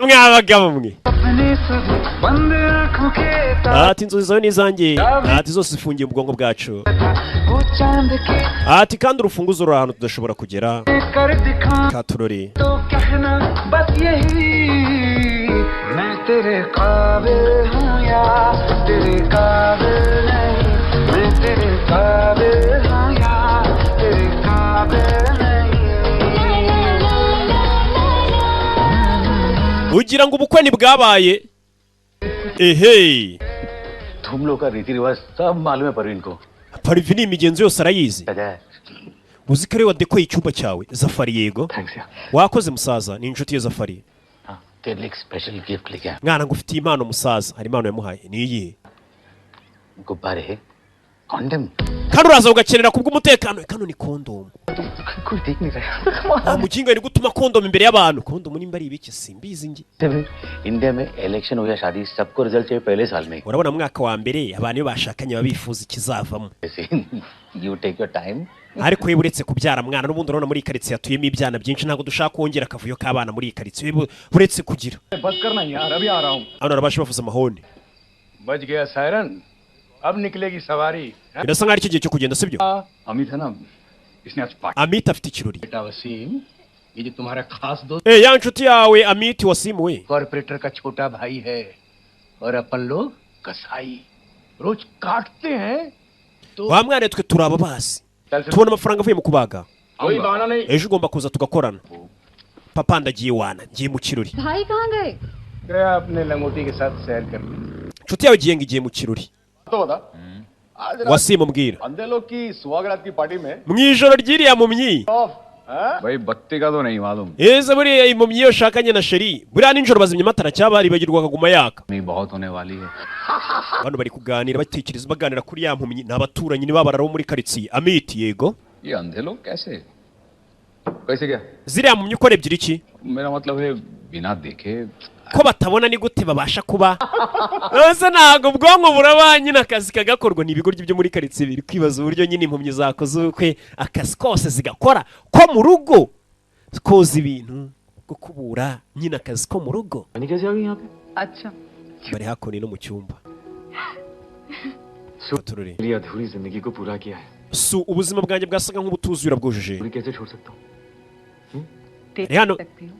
Mwabagabo mwe! अपने सभी बंद आंखों के Ati inzozi zawe n'izanjye, ati zose zifungiye mu bwonko bwacu. वो चांद के Ati kandi urufunguzo ruri ahantu tudashobora kugera. कर दिखाऊं Katurori. तो कहना बस यही, मैं तेरे काबिल हूँ या तेरे काबिल नहीं, मैं तेरे काबिल हूँ या तेरे काबिल नहीं। Ugira ngo ubukwe ntibwabaye? Ehe! तुम लोग का रीति रिवाज सब मालूम है परवीन को। Parivi ni imigenzo yose arayizi. सजा है। Uzi ko ariwe wadekoye icyumba cyawe, Zafari? Yego. Thanks यार। Wakoze musaza, ni inshuti ye Zafari. हाँ, तेरे लिए एक special gift लेके आया। Mwana, ngufitiye impano musaza. Hari impano yamuhaye, ni iyihe? गुब्बारे है, condom. Kandi uraza ugakenera kubw'umutekano. Kano ni kondomu. कोई देख नहीं रहा। Nta muginga ni gutuma kondomu imbere y'abantu. Kondomu nimba ari ibiki simbizi nge. India में इलेक्शन हो या शादी, सबको रिजल्ट चाहिए पहले साल में। Urabona mu mwaka wa mbere abantu iyo bashakanye baba bifuza ikizavamo. You take your time. Ariko iyo uretse kubyara mwana, n'ubundi urabona muri iyi karitsiye hatuyemo ibyana byinshi, ntabwo dushaka kongera akavuyo k'abana muri iyi karitsiye. Uretse kugira बस करना यार, अभी आ रहा हूँ। Hano harabasha bavuza amahoni. बज गया सायरन, अब निकलेगी सवारी। Birasa nkaho aricyo gihe cyo kugenda, sibyo? Amit है ना, इसने आज party. Amit afite ikirori. बेटा वसीम, ये जो तुम्हारा खास दोस्त Eh, ya nshuti yawe Amit wasimuwe, corporator का छोटा भाई है, और अपन लोग कसाई रोज काटते हैं तो wa mwana, twe turi ababazi, चल tubona amafaranga avuye mu kubaga. कोई बहाना नहीं। Ejo ugomba kuza tugakorana. Papa, ndagiye wana, ngiye mu kirori. भाई कहाँ गए? गया अपने लंगोटी के साथ सैर करने। Inshuti yawe igiye ngo igiye mu kirori. तो बता आज रात Wasimu, mbwira. अंधे लोग की सुहागरात की पार्टी में Mu ijoro ry'iriya mumyi. Of हाँ? भाई, बत्ती का तो नहीं मालूम। Ese buriya impumyi iyo ushakanye na chéri, buriya nijoro bazimya amatara cyangwa baribagirwa akaguma yaka? नहीं, बहुत होने वाली है। Bano bari kuganira, batekereza, baganira kuri ya mpumyi. Ni abaturanyi, ni babarara bo muri karitsiye. Amit, yego. ये अंधे लोग कैसे कैसे क्या? Ziriya mpumyi ukora ebyiri iki? मेरा मतलब है, बिना देखे। Ko batabona, ni gute babasha kuba? Ese ntabwo ubwonko buraba nyine akazi kagakorwa? Ni ibigoryi byo muri karitsiye biri kwibaza uburyo nyine impumyi zakoze ubukwe, akazi kose zigakora ko mu rugo, koza ibintu, gukubura, nyine akazi ko mu rugo. कैसे आ गई यहाँ पे? अच्छा। Bari hakuno no mu cyumba. Tururi. मेरी अधूरी जिंदगी को पूरा किया है Su, ubuzima bwanjye bwasaga nk'ubutuzuye, urabwujuje. पूरी कैसे छोड़ सकता हूँ देख Hano. सकती हूँ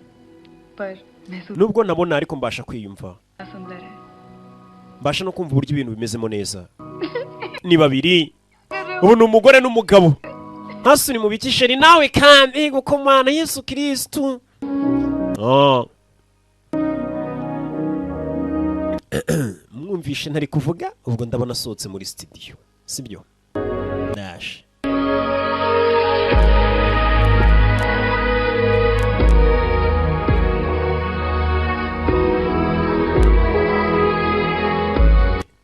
पर महसूस Nubwo nabona ariko mbasha kwiyumva, सुंदर है। Mbasha no kumva uburyo ibintu bimezemo neza. Ni babiri ubu, ni umugore n'umugabo. Hasi ni mu biki chéri nawe kandi gukomana Yesu Kirisitu. Ah. Mwumvishe ntari kuvuga, ubwo ndabona asohotse muri studio, sibyo? Ndaje.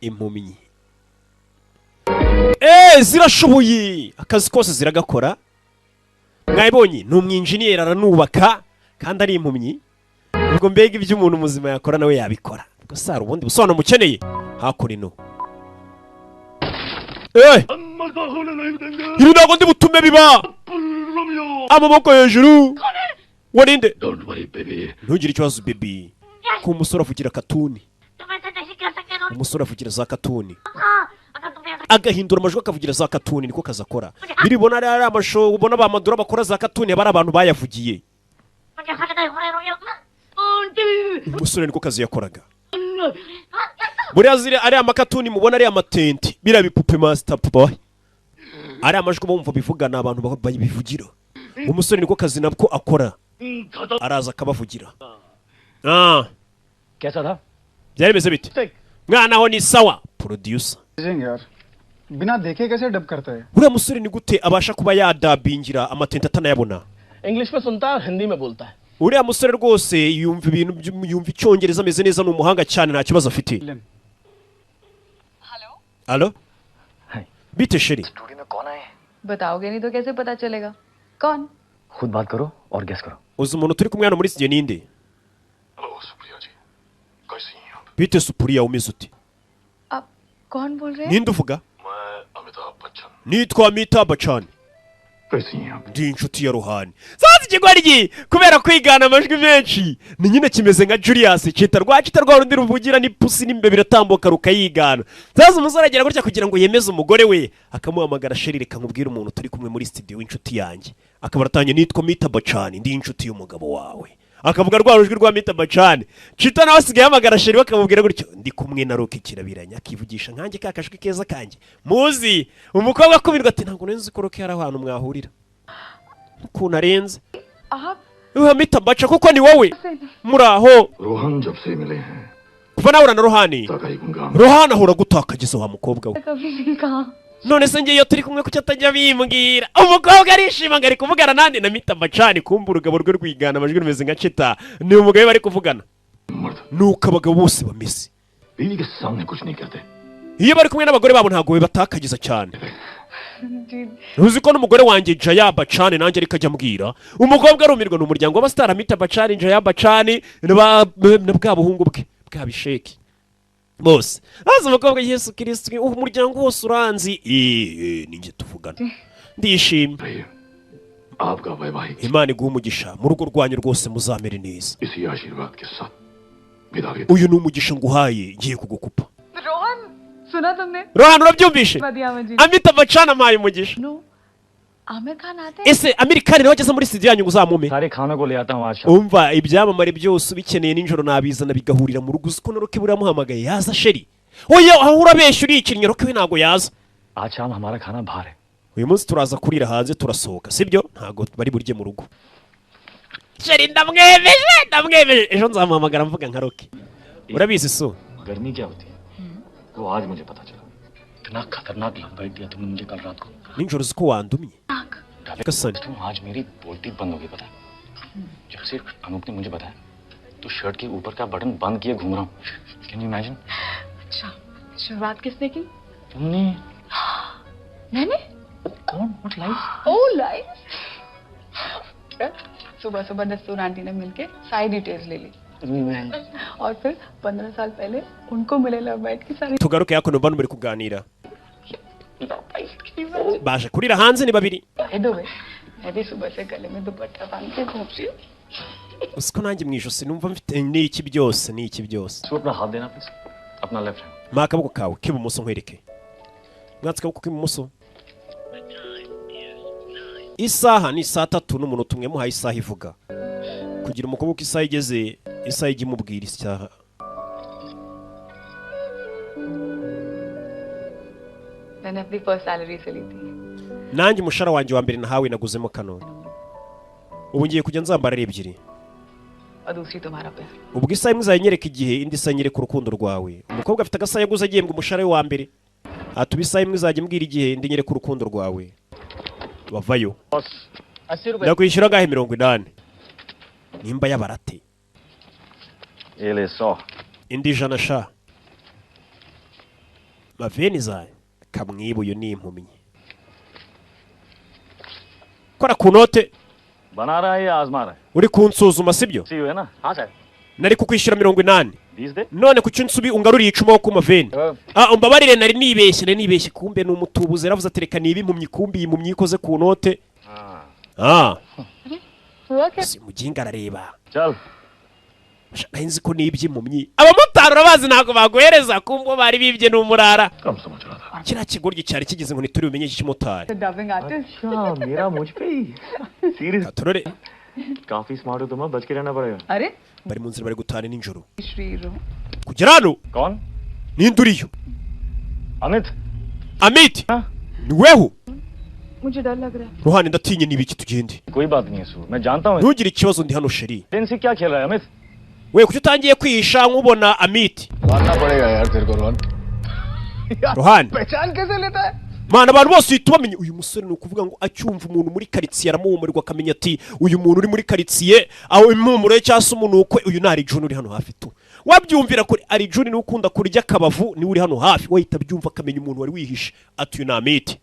Impumyi zirashoboye akazi kose ziragakora. Mwabibonye, ni umwinjiniyeri, aranubaka kandi ari impumyi. Ubwo mbega ibyo umuntu muzima yakora nawe yabikora. Ubwo sara ubundi busobanuro mukeneye hakuno ino. Ibi ntabwo ndi butume biba. Amaboko hejuru, warinde, ntugire ikibazo baby. Ko umusore avugira katuni, umusore avugira za katuni, agahindura amajwi akavugira za katuni, niko kazi akora. Biribona ari amashow ubona ba Madura bakora za katuni, aba ari abantu bayavugiye. Umusore niko kazi yakoraga. Buriya ziri ari amakatuni mubona, ari amatente, biriya bipupe, master boy, ari amajwi bumva bivugana, abantu babivugira. Umusore niko kazi nabwo akora, araza akabavugira. Ah, कैसा था? Byari bimeze bite mwana? Aho ni sawa, producer. यार बिना देखे कैसे डब करता है? Uriya musore ni gute abasha kuba yadabingira amatente atanayabona? English में सुनता है और हिंदी में बोलता है। Uriya musore rwose yumva ibintu yumva icyongereza ameze neza, ni umuhanga cyane, nta kibazo afite. Alo, bite chéri? बताओगे नहीं तो कैसे पता चलेगा कौन? खुद बात करो और गेस करो। Uzi umuntu turi kumwe hano muri studio ninde? Bite Supuriya, umeze ute? आप कौन बोल रहे हैं? Ninde uvuga? Nitwa Amitabh Bachchan, ndi inshuti ya Ruhani. Sasa ikigoryi kubera kwigana amajwi menshi ni nyine kimeze nka Julius Chita, rwa Chita rwa rundi ruvugira n'ipusi n'imbe biratambuka rukayigana. Sasa umusore agira gutya kugira ngo yemeze umugore we, akamuhamagara: "Chéri, reka nkubwire umuntu turi kumwe muri studio w'inshuti yanjye." Akaba aratangiye: "Nitwa Amitabh Bachchan, ndi inshuti y'umugabo wawe." Akavuga rwa rujwi rwa Amitabh Bachchan. Chita nawe asigaye ahamagara chéri we akamubwira gutyo: "Ndi kumwe na Rocky Kirabiranya," akivugisha nkanjye ka kajwi keza kanjye muzi. Umukobwa akubirwa ati: "Ntabwo nzi ko Rocky hari ahantu mwahurira ukuntu arenze." आप Amitabh Bachchan kuko ni wowe muraho. Rohan जब से मिले हैं Kuva nahura na Rohani, Rohani ahora agutakagiza wa mukobwa we. कभी नहीं कहा। None se ngiye iyo turi kumwe kuki atajya bimbwira? Umukobwa arishima ngo ari kuvugana nande? Na Amitabh Bachchan. Kumva urugabo rwe rwigana amajwi rumeze nka Chita, ni umugabo we bari kuvugana. Nuko abagabo bose bameze बीवी के सामने कुछ नहीं कहते। iyo bari kumwe n'abagore babo, ntabwo batakagiza cyane. जी। Ntuzi ko n'umugore wanjye Jaya Bachchan nanjye ariko ajya ambwira? Umukobwa arumirwa. Ni umuryango w'abasitari: Amitabh Bachchan, Jaya Bachchan na bwa buhungu bwe bwa Bisheki bose. Haza umukobwa: "Yesu Kirisitu, umuryango wose uranzi." Ninjye tuvugana, ndishimye. आपका वैवाहिक Imana iguha umugisha mu rugo rwanyu rwose, muzamere neza. इसी आशीर्वाद के साथ विदा लेता Uyu ni umugisha nguhaye, ngiye kugukupa. Rohan, सुना तुमने? Rohan, urabyumvishe? दिया मुझे। Amitabh Bachchan ampaye umugisha. No, Aamir Khan आते हैं? Ese Amir Khan nawe ageze muri studio yanyu ngo uzamume? सारे खानों को ले आता हूँ आज शाम। Umva, ibyamamare byose ubikeneye nijoro nabizana bigahurira mu rugo. Uzi ko na Rocky buramuhamagaye yaza chéri? Oya, aho urabeshya, urikinnye, Rocky we ntabwo yaza. आज शाम हमारा खाना बाहर है। Uyu munsi turaza kurira hanze, turasohoka, sibyo? Ntabwo bari burye mu rugo. Chéri ndamwemeje, ndamwemeje. Ejo nzamuhamagara mvuga nka Rocky, urabizi so. गर्मी क्या होती है वो आज मुझे पता चला। इतना खतरनाक लव बाइट दिया तुमने मुझे कल रात को। Nijoro uzi ko wandumye gasani? तुम आज मेरी बोलती बंद हो गई, पता है? जब से अनूप ने मुझे बताया तो शर्ट के ऊपर का बटन बंद किए घूम रहा हूँ। Can you imagine? अच्छा, शुरुआत किसने की? तुमने। मैंने? कौन? What life? Oh life. सुबह सुबह दस्तूर आंटी ने मिलके सारी डिटेल्स ले ली और फिर 15 साल पहले उनको मिले लव बाइट की सारी Tugaruke hakuno, bano bari kuganira, love bite की। Baje kurira hanze ni babiri. By the way, मैं भी सुबह से गले में दुपट्टा बांध के घूम रही हूँ। Uzi ko nanjye mu ijosi numva mfite n'iki byose, n'iki byose. तू अपना हाथ देना प्लीज, अपना left hand. Mpa akaboko kawe k'ibumoso nkwereke. Mwatsi akaboko k'ibumoso. Isaha ni saa 3:01, muhaye isaha ivuga. Kugira umukobwa uko isaha igeze, isaha ijya imubwira isaha. मैंने अपनी first salary से ली थी. Nanjye umushahara wanjye wa mbere nahawe naguzemo kano. Ubu ngiye kujya nzambara ari ebyiri. और दूसरी तुम्हारा प्यार. Ubwo isaha imwe izanyereka igihe, indi isaha inyereka urukundo rwawe. Umukobwa afite agasaha yaguze agihembwa umushahara we wa mbere. Atuba isaha imwe izajya imbwira igihe, indi inyereka urukundo rwawe. Bavayo. 80 रुपए. Ndakwishyura angahe? 80. Nimba y'abarate. ये ले 100. Indi 100 sha. Maveni zayo. Kamwiba uyu ni impumyi. Kora ku note. बना रहा है या आजमा रहा है? Uri kunsuzuma sibyo? सी है ना? हाँ साहब. Nari kukwishyura 80. 20 दे. None kuki unsubi ungaruriye 10 wo ku maveni? Ah, umbabarire nari nibeshye, nari nibeshye. Kumbe ni umutubuzi yaravuze ati reka niba impumyi, kumbe iyi impumyi ikoze ku note. Ah. हुआ क्या? Si muginga arareba. चल. Nari nzi ko nibye impumyi. Abamotari urabazi ntabwo baguhereza, kumbe bari bibye ni umurara. Kiriya kigoryi cyari kigize ngo ntituri bumenye iki kimotari. Dubbing artist. अच्छा मेरा मुझ पे ही serious. Katorore. काफी स्मार्ट हो तुम, बच के रहना पड़ेगा. अरे Bari mu nzira bari gutana nijoro. Shri रो. Kugera hano. कौन? Ninde uriyo? Amit. Amit. Ni weho? मुझे डर लग रहा है. Ruhani ndatinye n'ibiki tugende. कोई बात नहीं है सू, मैं जानता हूँ. Ntugire ikibazo ndi hano sheri. दिन से क्या खेल रहा है Amit? We kuki utangiye kwihisha nkubona Amit? मानना पड़ेगा यार तेरे को रोहन. Ruhani. पहचान कैसे लेता है? Mana abantu bose uhita ubamenya. Uyu musore ni ukuvuga ngo acyumva umuntu muri karitsiye aramuhumurirwa akamenya ati uyu muntu uri muri karitsiye aho impumuro ye cyangwa se umunuko, uyu ni Arijuni uri hano hafi tu. Wabyumvira kuri Arijuni niwe ukunda kurya akabavu, niwe uri hano hafi, wahita abyumva akamenya umuntu wari wihishe ati uyu ni Amit.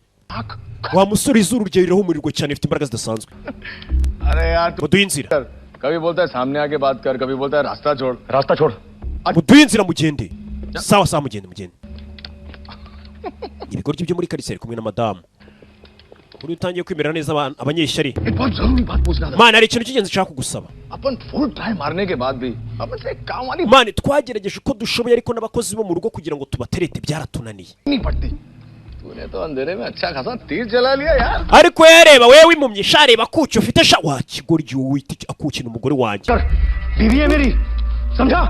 Wa musore izuru rye rirahumurirwa cyane, rifite imbaraga zidasanzwe. अरे यार Muduhe inzira. कभी बोलता है सामने आके बात कर, कभी बोलता है रास्ता छोड़. रास्ता छोड़. Muduhe inzira mugende. Sawa sawa mugende mugende. Ibigoryi byo muri karitsiye kumwe na madamu. Uri utangiye kwemerera neza abanyeshyari. एक बहुत जरूरी बात पूछना था. Mana hari ikintu cy'ingenzi nshaka kugusaba. अपन full try मारने के बाद भी अपन से काम वाली Mana twagerageje uko dushoboye ariko n'abakozi bo mu rugo kugira ngo tubaterete byaratunaniye. नहीं पड़ती. तूने तो अंधेरे में अच्छा खासा तीर चला लिया यार. Ariko yareba wewe impumyi sha, reba akuki ufite sha, wa kigoryi wita akukina umugore wanjye. बीवी है मेरी, समझा?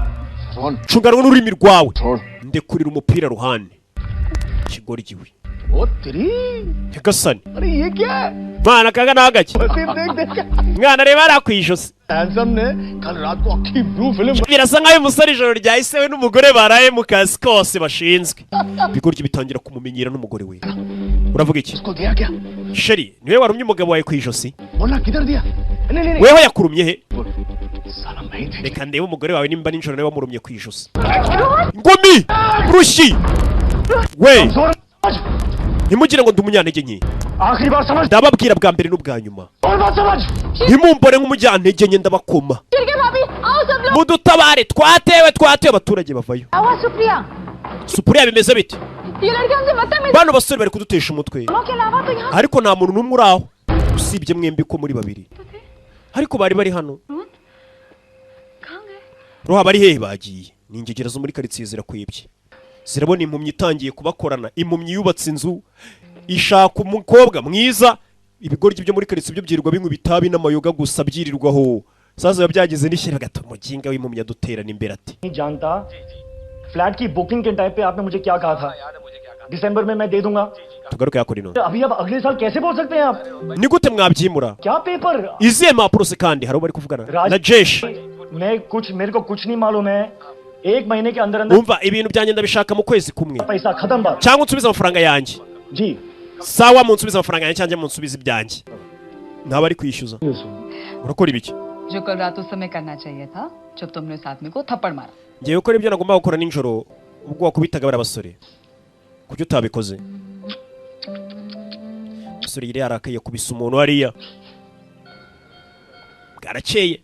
Rohan Cunganwa n'ururimi rwawe. छोड़. Ndekurira umupira Ruhani. Kigoryi we. ओ तेरी. Nyagasani. अरे ये क्या है? Mana kaga nagake. तीर देख देख. Mwana reba hariya ku ijosi. Handsome ने कल रात को अक्खी blue film. Birasa nkaho uyu musore ijoro ryahise we n'umugore baraye mu kazi kose bashinzwe. Ibigoryi bitangira kumumenyera n'umugore we. Uravuga iki? उसको दिया क्या? Sheri, niwe warumye umugabo wawe ku ijosi? बोला किधर दिया? नहीं नहीं नहीं. Weho yakurumye he? साला मैं ही Reka ndebe umugore wawe nimba nijoro nawe wamurumye ku ijosi. Ngumi! Rushyi! We! Ntimugire ngo ndi umunyantege nke. आखिरी बार समझ. Ndababwira bwa mbere n'ubwa nyuma. और बात समझ. Ntimumbone nk'umunyantege nke ndabakoma. ठीक है भाभी आओ सब लोग. Mudutabare twatewe twatewe abaturage bavayo. आवा सुप्रिया. Supuriya bimeze bite? ये लड़के हमसे बदतमीज. Bano basore bari kudutesha umutwe. के अलावा तो यहाँ Ariko nta muntu n'umwe uri aho usibye mwembi ko muri babiri. Ariko bari bari hano. Roha bari hehe bagiye? Ni ingegera zo muri karitsiye zirakwibye. Zirabona impumyi itangiye kubakorana. Impumyi yubatse inzu ishaka umukobwa mwiza. Ibigoryi byo muri karitsiye byo byirirwa binywa ibitabi n'amayoga gusa byirirwaho. Sasa biba byagize n'ishyari bagata umuginga w'impumyi aduterana imbere ati. नहीं जानता फ्लैट की बुकिंग के टाइम पे आपने मुझे क्या कहा था? दिसंबर में मैं दे दूंगा. Tugaruke yakora ino. अभी आप अगले साल कैसे बोल सकते हैं आप? Ni gute mwabyimura? क्या paper? Izihe mpapuro se kandi hari uwo bari kuvugana na Jeshi. मैं कुछ मेरे को कुछ नहीं मालूम है. एक महीने के अंदर अंदर Umva ibintu byanjye ndabishaka mu kwezi kumwe. पैसा खत्म बात. Cyangwa unsubize amafaranga yanjye. Ji. Sawa munsubize amafaranga yanjye cyangwa munsubize ibyanjye. Ntaba ari kwishyuza. Urakora ibiki? जो कल रात उस समय करना चाहिए था जब तुमने उस आदमी को थप्पड़ मारा. Ngiye gukora ibyo nagomba gukora nijoro ubwo wakubitaga bariya basore. Kuki utabikoze? Umusore yari yarakaye yakubise umuntu hariya. Bwarakeye.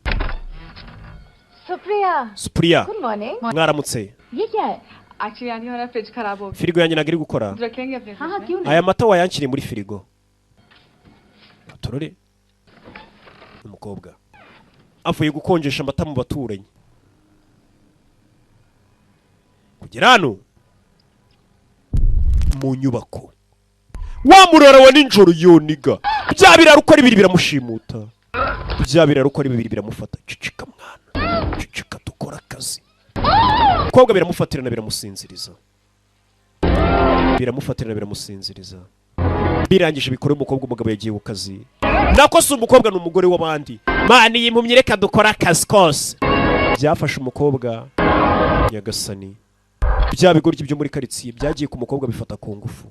Supriya. Supriya. Good morning. Mwaramutse. ये क्या है? Actually aunty हमारा फ्रिज खराब हो गया. Firigo yanjye ntabwo iri gukora. रख लेंगे अपने हाँ हाँ क्यों नहीं. Aya mata wayanshyiriye muri firigo. Turore. Umukobwa avuye gukonjesha amata mu baturanyi. Kugera hano mu nyubako Wa murara wa nijoro yoniga bya biraro uko ari bibiri biramushimuta, bya biraro uko ari bibiri biramufata. Cicika mwana, cicika, dukora akazi. Umukobwa biramufatirana biramusinziriza, biramufatirana biramusinziriza. Birangije bikora umukobwa. Umugabo yagiye ku kazi, nako si umukobwa, ni umugore w'abandi. Mani iyi mpumyi, reka dukore akazi kose. Byafashe umukobwa, nyagasani. Bya bigoryi byo muri karitsiye byagiye ku mukobwa bifata ku ngufu.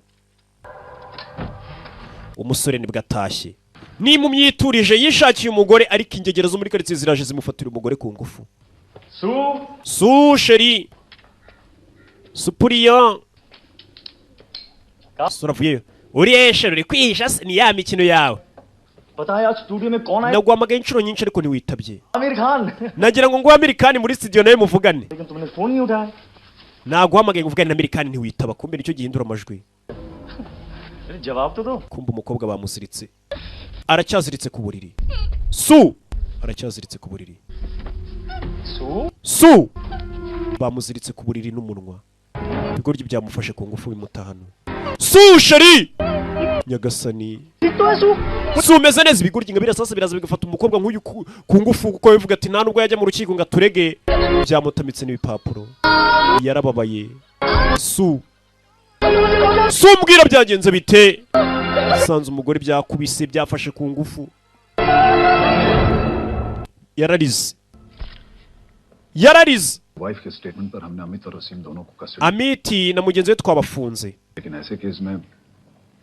Umusore nibwo atashye, n'impumyi yiturije yishakiye umugore, ariko ingegera zo muri karitsiye ziraje zimufatira umugore ku ngufu. Su chérie, Supriya sura avuyeyo. Uri chérie, uri kwihisha se? Ni ya mikino yawe. पता है आज स्टूडियो में कौन आया? Naguhamagaye inshuro nyinshi ariko ntiwitabye. Aamir Khan. Nagira ngo nguhe Aamir Khan muri studio nawe muvugane. लेकिन तुमने फोन नहीं उठाया. Naguhamagaye ngo uvugane na Aamir Khan, ntiwitaba. Kumbe nicyo gihindura amajwi. अरे जवाब तो दो. Kumbe umukobwa bamuziritse, aracyaziritse ku buriri. Su aracyaziritse ku buriri. Su. Su bamuziritse ku buriri n'umunwa. Ibigoryi byamufashe ku ngufu bimutahano. Su chérie, nyagasani. Su, umeze neza? Ibigoryi nka birasasa biraza bigafata umukobwa nk'uyu ku ngufu, kuko bivuga ati nta nubwo yajya mu rukiko ngo aturege. Byamutamitse n'ibipapuro, yarababaye. Su, Su, mbwira byagenze bite? Sanze umugore byakubise, byafashe ku ngufu, yararize, yararize. Wife के स्टेटमेंट पर हमने अमित और वसीम दोनों को custody Amiti na mugenzi we twabafunze. लेकिन ऐसे केस में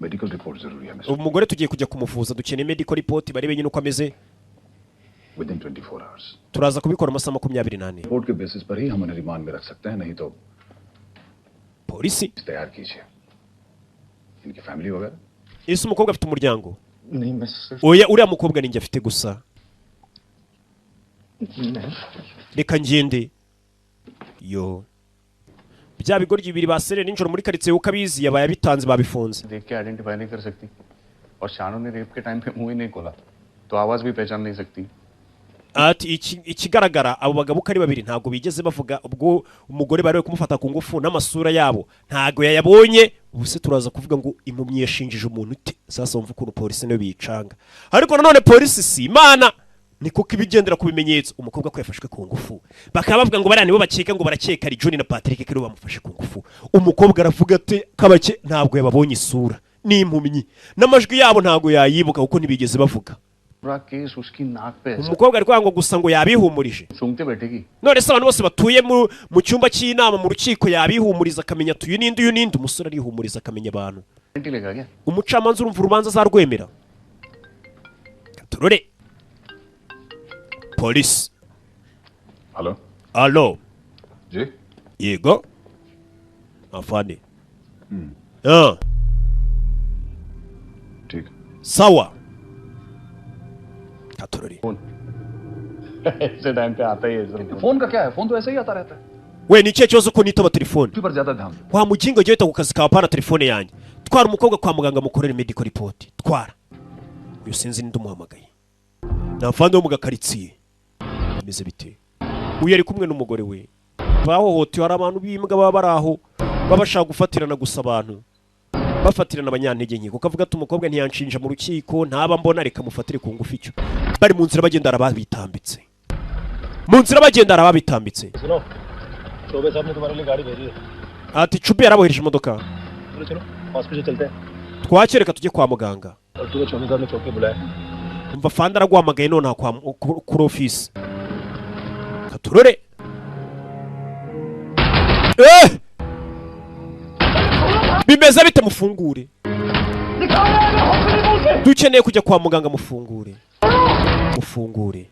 medical report जरूरी है. Umugore tugiye kujya kumuvuza, dukeneye medical report barebe nyine uko ameze. Within 24 hours. Turaza kubikora amasaha 24. Report के बेसिस पर ही हम उन्हें रिमांड में रख सकते हैं, नहीं तो Polisi. तैयार कीजिए इनकी फैमिली वगैरह. Ese umukobwa afite umuryango? नहीं, मैं सिर्फ Oya, uriya mukobwa ninjye afite gusa. Reka ngende. Yo, bya bigoryi bibiri basereye nijoro muri karitsiye, uko abizi yabaye abitanze, babifunze. देख के आइडेंटिफाई नहीं कर सकती और शानू ने रेप के टाइम पे मुंह ही नहीं खोला तो आवाज भी पहचान नहीं सकती. Ati ikigaragara abo bagabo uko ari babiri ntabwo bigeze bavuga ubwo umugore bari bari kumufata ku ngufu, n'amasura yabo ntabwo yayabonye. Ubu se turaza kuvuga ngo impumyi yashinjije umuntu ute? Sasa wumva ukuntu polisi nayo biyicanga, ariko nanone polisi si imana, ni kuko ibigendera ku bimenyetso. Umukobwa ko yafashwe ku ngufu, bakaba bavuga ngo bariya nibo bakeka, ngo barakeka ari John na Patrick ko aribo bamufashe ku ngufu. Umukobwa aravuga ati kabake ntabwo yababonye isura, ni impumyi, n'amajwi yabo ntabwo yayibuka kuko ntibigeze bavuga. पूरा केस उसकी नाक पे है. Umukobwa ari kuvuga ngo gusa ngo yabihumurije. सूंघते बैठेगी. None se abantu bose batuye mu cyumba cy'inama mu rukiko yabihumuriza akamenya ati uyu ninde, uyu ninde? Umusore arihumuriza akamenya abantu. Guarantee लेगा क्या? Umucamanza urumva urubanza azarwemera? Turore polisi. Hello. Alo. Ji. Yego afande. Ah. ठीक. Sawa, katurore. ऐसे टाइम पे आता ही है sir. Phone का क्या है? फोन तो ऐसे ही आता रहता है. We, ni ikihe kibazo ko nitaba telefone? पर ज्यादा ध्यान दो. Wa mugingo, jya wita ku kazi kawe, apana telefone yanjye. Twara umukobwa kwa muganga mukorere medical report. Twara uyu, sinzi ninde umuhamagaye, ni afande wo mu gakaritsiye. Bimeze bite? Uyu ari kumwe n'umugore we bahohotewe. Hari abantu b'imbwa baba bari aho, baba bashaka gufatirana gusa abantu, bafatirana abanyantege nke, kuko avuga ati umukobwa ntiyanshinja mu rukiko, ntaba mbona, reka mufatire ku ngufu. Icyo bari mu nzira bagenda arababitambitse, mu nzira bagenda arababitambitse. सुनो, चौबे साहब ने तुम्हारे लिए गाड़ी भेजी है. Ati Cubi yarabohereje imodoka. चलो चलो, हॉस्पिटल चलते हैं. Twakireka tujye kwa muganga. और तुम्हें चौबे साहब ने चौक पे बुलाया. Umva, fande araguhamagaye nonaha kuri ofisi. Katurore. Eh! Bimeze bite? Mufungure, dukeneye kujya kwa muganga. Mufungure, mufungure.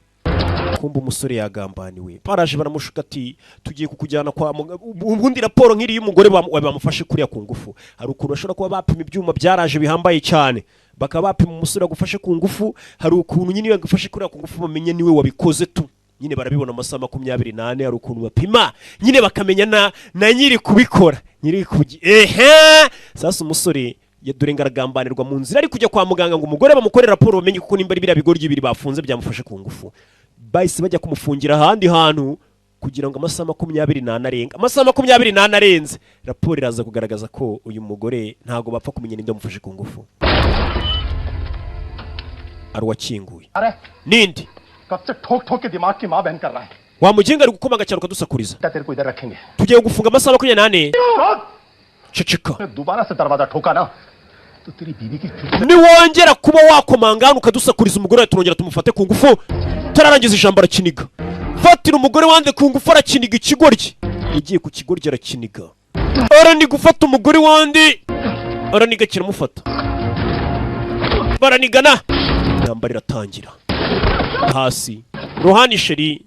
Kumva umusore yagambaniwe, baraje baramushuka ati tugiye kukujyana kwa muganga. Ubundi raporo nk'iri y'umugore bamufashe kuriya ku ngufu, hari ukuntu bashobora kuba bapima, ibyuma byaraje bihambaye cyane, bakaba bapima umusore wagufashe ku ngufu. Hari ukuntu nyine iyo yagufashe kuriya ku ngufu bamenye niwe wabikoze tu, nyine barabibona amasaha 24. Hari ukuntu bapima nyine bakamenya na nyiri kubikora, nyiri kugi ehe. Sasa umusore ya dore ngo aragambanirwa mu nzira ari kujya kwa muganga ngo umugore bamukorere raporo bamenye kuko nimba ari biriya bigoryi bibiri bafunze byamufashe ku ngufu. Bahise bajya kumufungira ahandi hantu. Kugira ngo amasaha 24 arenga, amasaha 24 arenze, raporo iraza kugaragaza ko uyu mugore ntago bapfa kumenya ninde wamufashe ku ngufu, ari uwakinguye. अरे Ninde? कब से ठोक ठोक के दिमाग की माँ बहन कर रहा है। Wa muginga, ari gukomaga cyane ukadusakuriza. क्या तेरे को इधर रखेंगे? Tugiye gufunga amasaha 24. Ceceka. दोबारा से दरवाजा ठोका ना तो तेरी बीवी की Niwongera kuba wakomanga hano ukadusakuriza, umugore wawe turongera tumufate ku ngufu. Tararangiza ijambo arakiniga. Fatira umugore wanze ku ngufu, arakiniga. Ikigoryi yagiye ku kigoryi, arakiniga, araniga. Ufata umugore wandi araniga, kiramufata, baranigana, intambara iratangira. Hasi Rohani, chérie,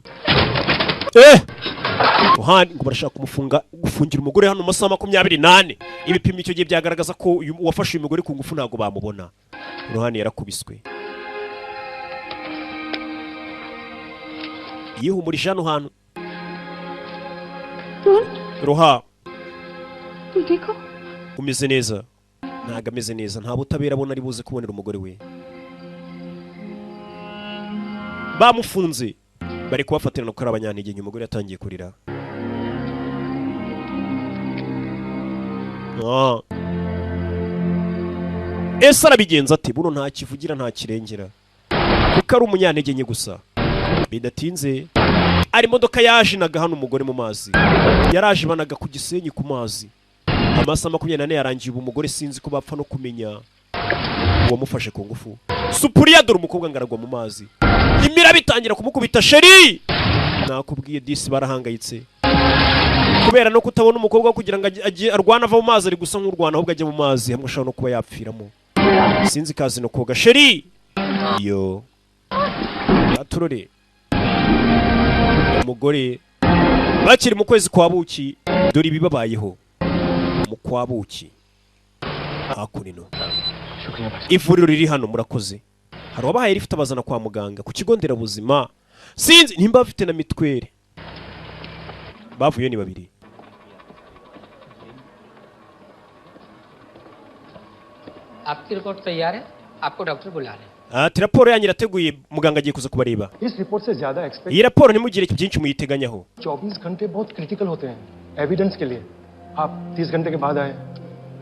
Rohani, ngo barashaka kumufunga, gufungira umugore hano mu masaha 24. Ibipimo icyo gihe byagaragaza ko uwafashe uyu mugore ku ngufu ntabwo bamubona. Rohani yarakubiswe, yihumurije hano hantu. Roha. तुम ठीक हो? Umeze neza? Ntabwo ameze neza, nta butabera abona ari buze kubonera umugore we. Bamufunze, bari kubafatirana kuko ari abanyantege nke. Umugore yatangiye kurira. Ah. Ese arabigenza ate? Buno nta kivugira, nta kirengera, kuko ari umunyantege nke gusa. Bidatinze ari imodoka yaje inaga hano umugore mu mazi, yaraje banaga ku Gisenyi ku mazi. Amasaha 24 yarangiye. Ubu umugore sinzi ko bapfa no kumenya uwamufashe ku ngufu. Supuriya, dore umukobwa ngo aragwa mu mazi, imiraba itangira kumukubita. Chérie, nakubwiye disi, barahangayitse kubera no kutabona umukobwa kugira ngo arwane ava mu mazi. Ari gusa nk'urwana ahubwo ajya mu mazi hamwe ashobora no kuba yapfiramo. Sinzi kazi no koga. Chérie, yo aturore. Umugore bakiri mu kwezi kwa buki, dore ibibabayeho mu kwa buki. Hakuno ivuriro riri hano, murakoze. Hari uwabahaye lift abazana kwa muganga ku kigo nderabuzima, sinzi nimba bafite na mitwere. Bavuye ni babiri. आपकी रिपोर्ट तैयार है, आपको डॉक्टर बुला रहे हैं। Ati raporo yanyu irateguye, muganga agiye kuza kubareba. इस रिपोर्ट से ज्यादा expect Iyi raporo ntimugire byinshi muyiteganyaho. 24 घंटे बहुत क्रिटिकल होते हैं एविडेंस के लिए। आप 30 घंटे के बाद आए,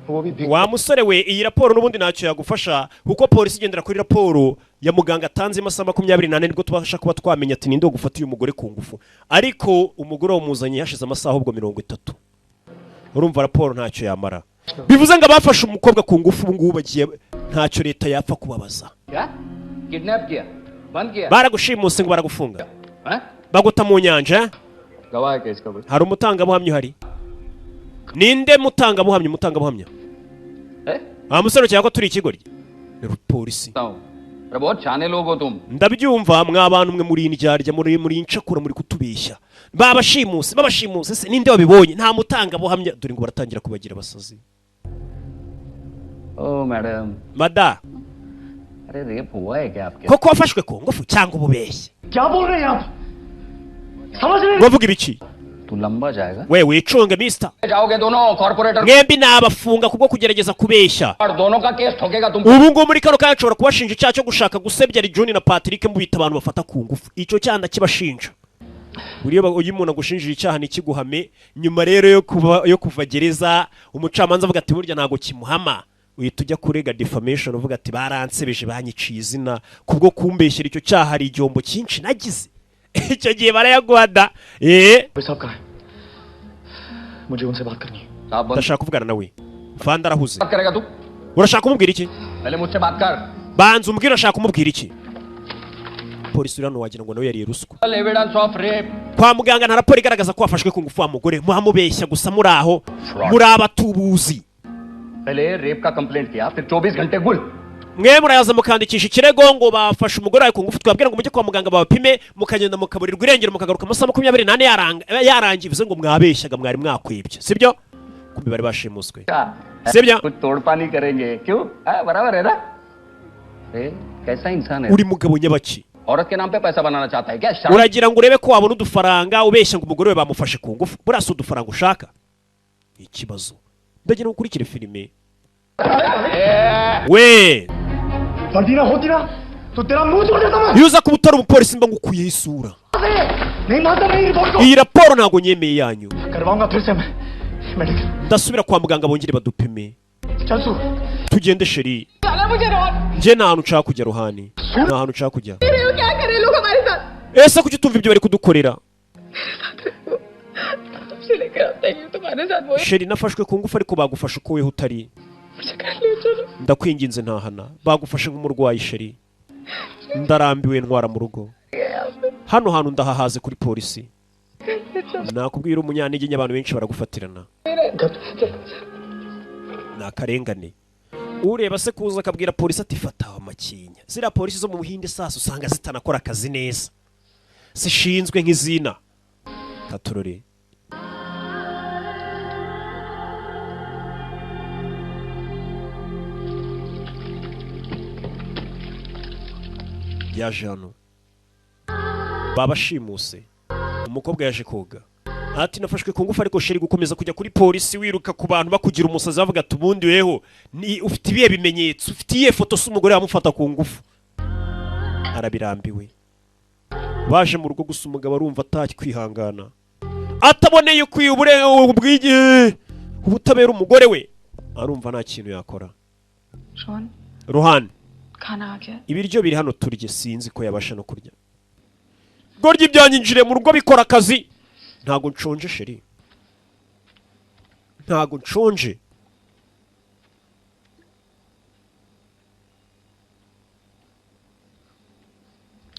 वो भी भीग Wa musore we, iyi raporo n'ubundi ntacyo yagufasha, kuko polisi igendera kuri raporo ya muganga atanze amasaha 24, nibwo tubasha kuba twamenya ati ninde gufata uyu mugore ku ngufu. Ariko umugore wamuzanye hashize amasaha ahubwo 30. Urumva raporo ntacyo yamara. Bivuze ngo abafashe umukobwa ku ngufu ubu ngubu bagiye, ntacyo leta yapfa kubabaza. क्या किडनैप किया, बंद किया? Baragushimuse ngo baragufunga, हैं? Baguta mu nyanja. गवाह है केस का कोई? Hari umutangabuhamya uhari? Ninde mutangabuhamya? Umutangabuhamya? Eh? Wa musore, ukeka ko turi ikigoryi? Ni polisi. अरे बहुत शाने लोग हो तुम। Ndabyumva, mwa bantu mwe, muri indyarya, muri incakura, muri kutubeshya. Babashimuse, babashimuse se ninde wabibonye? Nta mutangabuhamya. Dore ngo baratangira kubagira abasazi. O madam. Mada. अरे रेप हुआ है क्या आपके? Koko wafashwe ku ngufu cyangwa ububeshye? क्या बोल रहे हैं आप? समझ रहे? Bavuga ibiki? तू लंबा जाएगा। We wicunge, mister. जाओगे दोनों corporator. Mwembi nabafunga kubwo kugerageza kubeshya. और दोनों का केस ठोकेगा तुम। Ubu ngubu muri kano kanya nshobora kubashinja icyaha cyo gushaka gusebya Juni na Patrick mubita abantu bafata ku ngufu. Icyo cyaha ndakibashinja. Buriya iyo umuntu agushinjije icyaha ntikiguhame, nyuma rero yo kuva gereza, umucamanza avuga ati burya ntabwo kimuhama, uhita ujya kurega defamation, uvuga ati baransebeje, banyiciye izina kubwo kumbeshyera icyo cyaha, hari igihombo cyinshi nagize. Icyo gihe barayaguhada. साहब कहाँ है? मुझे उनसे बात करनी है। Ndashaka kuvugana nawe fanda, arahuze. बात करेगा तू? Urashaka kumubwira iki? पहले मुझसे बात कर। Banza umbwire, urashaka kumubwira iki? Polisi uri hano wagira ngo nawe yariye ruswa. Evidence of rape. Kwa muganga nta raporo igaragaza ko wafashwe ku ngufu. Wa mugore, muhamubeshya gusa, muri aho muri abatubuzi. पहले रेप का कंप्लेंट किया, फिर 24 घंटे गुल। Mwe murayaza mukandikisha ikirego ngo bafashe umugore wawe ku ngufu, twabwira ngo mujye kwa muganga babapime, mukagenda mukaburirwa irengero, mukagaruka amasaha 24 yarangiye. Bivuze ngo mwabeshyaga, mwari mwakwibye, sibyo? Kumbe bari bashimuswe, sibyo? कुछ तोड़ पानी करेंगे क्यों? हाँ, बराबर है ना? ए, कैसा इंसान है? Uri mugabo nyabaki? औरत के नाम पे पैसा बनाना चाहता है क्या? शराब- Uragira ngo urebe ko wabona udufaranga ubeshya ngo umugore we bamufashe ku ngufu. Buriya si udufaranga ushaka? Ni ikibazo. Ndagira ngo ukurikire filime we. वर्दी ना होती ना तो तेरा मुंह तोड़ देता मैं। Iyo uza kuba utari umupolisi mba ngukuyeho isura. नहीं मानता मैं रिपोर्ट को Iyi raporo ntabwo nyemeye yanyu. करवाऊंगा फिर से मैं medical. Ndasubira kwa muganga bongere badupime. चल सू Tugende chérie. जाना मुझे Rohan Njye nta hantu nshaka kujya Rohani, nta hantu nshaka kujya. रहे हो क्या करे लोग हमारे साथ Ese kuki utumva ibyo bari kudukorera? तब से लेकर अब तक यूं तुम्हारे साथ वो Chérie, nafashwe ku ngufu ariko bagufashe uko weho utari. मुझे कर ले चलो Ndakwinginze ntahana, bagufashe nk'umurwayi chérie. Ndarambiwe, ntwara mu rugo. Hano hantu ndahahaze kuri polisi. Nakubwira umunyantege nke abantu benshi baragufatirana, ni akarengane. Ureba se kuza akabwira polisi ati fata amakinya. Ziriya polisi zo mu Buhinde sasa usanga zitanakora akazi neza, zishinzwe nk'izina katurore. Yaje hano babashimuse, umukobwa yaje koga ati nafashwe ku ngufu ariko chérie, gukomeza kujya kuri polisi wiruka ku bantu bakugira umusazi bavuga ati ubundi weho ni ufite ibihe bimenyetso, ufite iyihe foto se umugore yamufata ku ngufu, arabirambiwe. Baje mu rugo gusa umugabo arumva atakwihangana ataboneye ukwiye ubwigi ubutabera umugore we, arumva nta kintu yakora. Rohan Rohani, खाना आ गया ibiryo biri hano turye. Sinzi ko yabasha no kurya. Gorya ibyanyinjiriye mu rugo bikora akazi. Ntago nshonje chérie, ntago nshonje.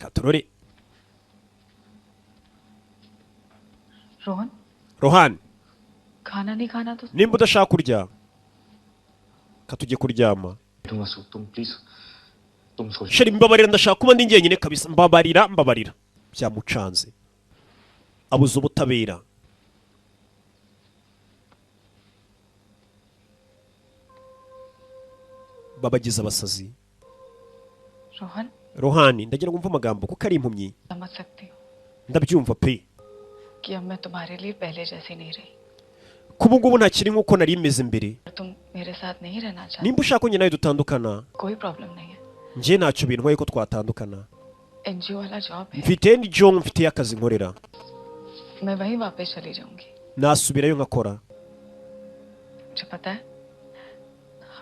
Katurore. Rohan Rohani, खाना नहीं खाना तो nimba udashaka kurya katujye kuryama. दूंगा सू तुम please तुम सो Chérie, mbabarira, ndashaka kuba ndi njyenyine kabisa, mbabarira, mbabarira. Byamucanze, abuze ubutabera. Babagize abasazi. Rohan Rohani, ndagira ngo umve amagambo kuko ari impumyi. समझ सकती हूँ Ndabyumva pe कि अब मैं तुम्हारे लिए पहले जैसी नहीं रही kuba ngubu ntakiri nk'uko nari meze mbere. और तुम मेरे साथ नहीं रहना चाहते Nimba ushaka ko njye nawe dutandukana, कोई problem नहीं है njye ntacyo bintwaye ko twatandukana. NGO वाला job है Mfite ni mfite akazi nkorera, मैं वहीं वापस चली जाऊंगी nasubirayo nkakora. मुझे पता है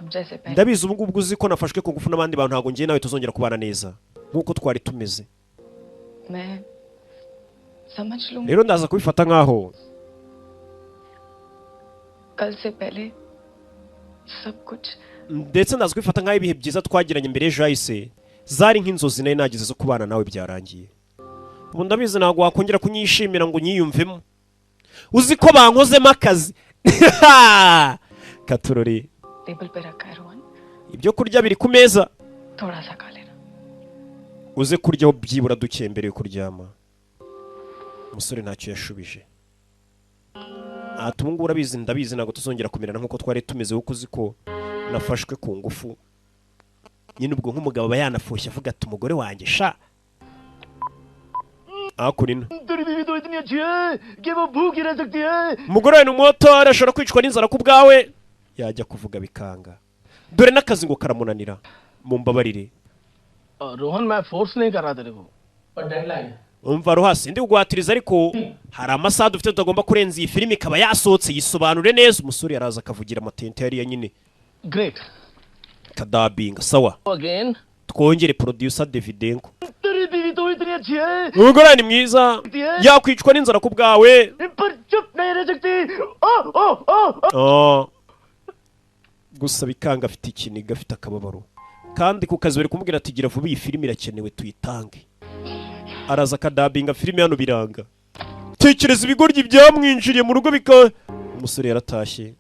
हम जैसे पहले Ndabizi ubu ngubu uzi ko nafashwe ku ngufu n'abandi bantu, ntabwo njye nawe tuzongera kubana neza nk'uko twari tumeze. मैं समझ लूंगी Rero ndaza kubifata nk'aho कल से पहले सब कुछ ndetse ndaza kubifata nk'aho ibihe byiza twagiranye mbere y'ejo hahise zari nk'inzozi nari nagize zo kubana nawe byarangiye. Ubu ndabizi ntabwo wakongera kunyishimira ngo unyiyumvemo, uzi ko bankozemo akazi. Katurori. Table पे रखा है Rohan Ibyo kurya biri ku meza, थोड़ा सा खा लेना uze kuryaho byibura duke mbere yo kuryama. Umusore ntacyo yashubije ati ubu ngubu urabizi, ndabizi ntabwo tuzongera kumerana nk'uko twari tumeze kuko uzi ko nafashwe ku ngufu. Nyine ubwo nk'umugabo aba yanafushye avuga ati umugore wanjye sha hakurino. तेरी बीवी तो इतनी अच्छी है कि वो भूखी रह सकती है Umugore wawe ni umumotori, ashobora kwicwa n'inzara ku bwawe. Yajya kuvuga bikanga, dore n'akazi ngo karamunanira. Mumbabarire. Rohan मैं फोर्स नहीं कर रहा तेरे को पर deadline Umva Rohasi, ndi kugwatiriza ariko hari amasaha dufite tutagomba kurenza, iyi filime ikaba yasohotse yisobanure neza. Umusore yaraza akavugira amatente yariya nyine great kadabinga sawa. Again Twongere producer Davidenko. तेरी बीवी तो इतनी अच्छी है Umugore ni mwiza, yakwicwa n'inzara ku bwawe. पर चुप नहीं रह सकती ओ ओ ओ Oh. Gusa bikanga, afite ikiniga, afite akababaro, kandi ku kazi bari kumubwira ati gira vuba iyi filime irakenewe tuyitange. Araza akadabinga filime hano biranga. Tekereza ibigoryi byamwinjiriye mu rugo bika. Umusore yaratashye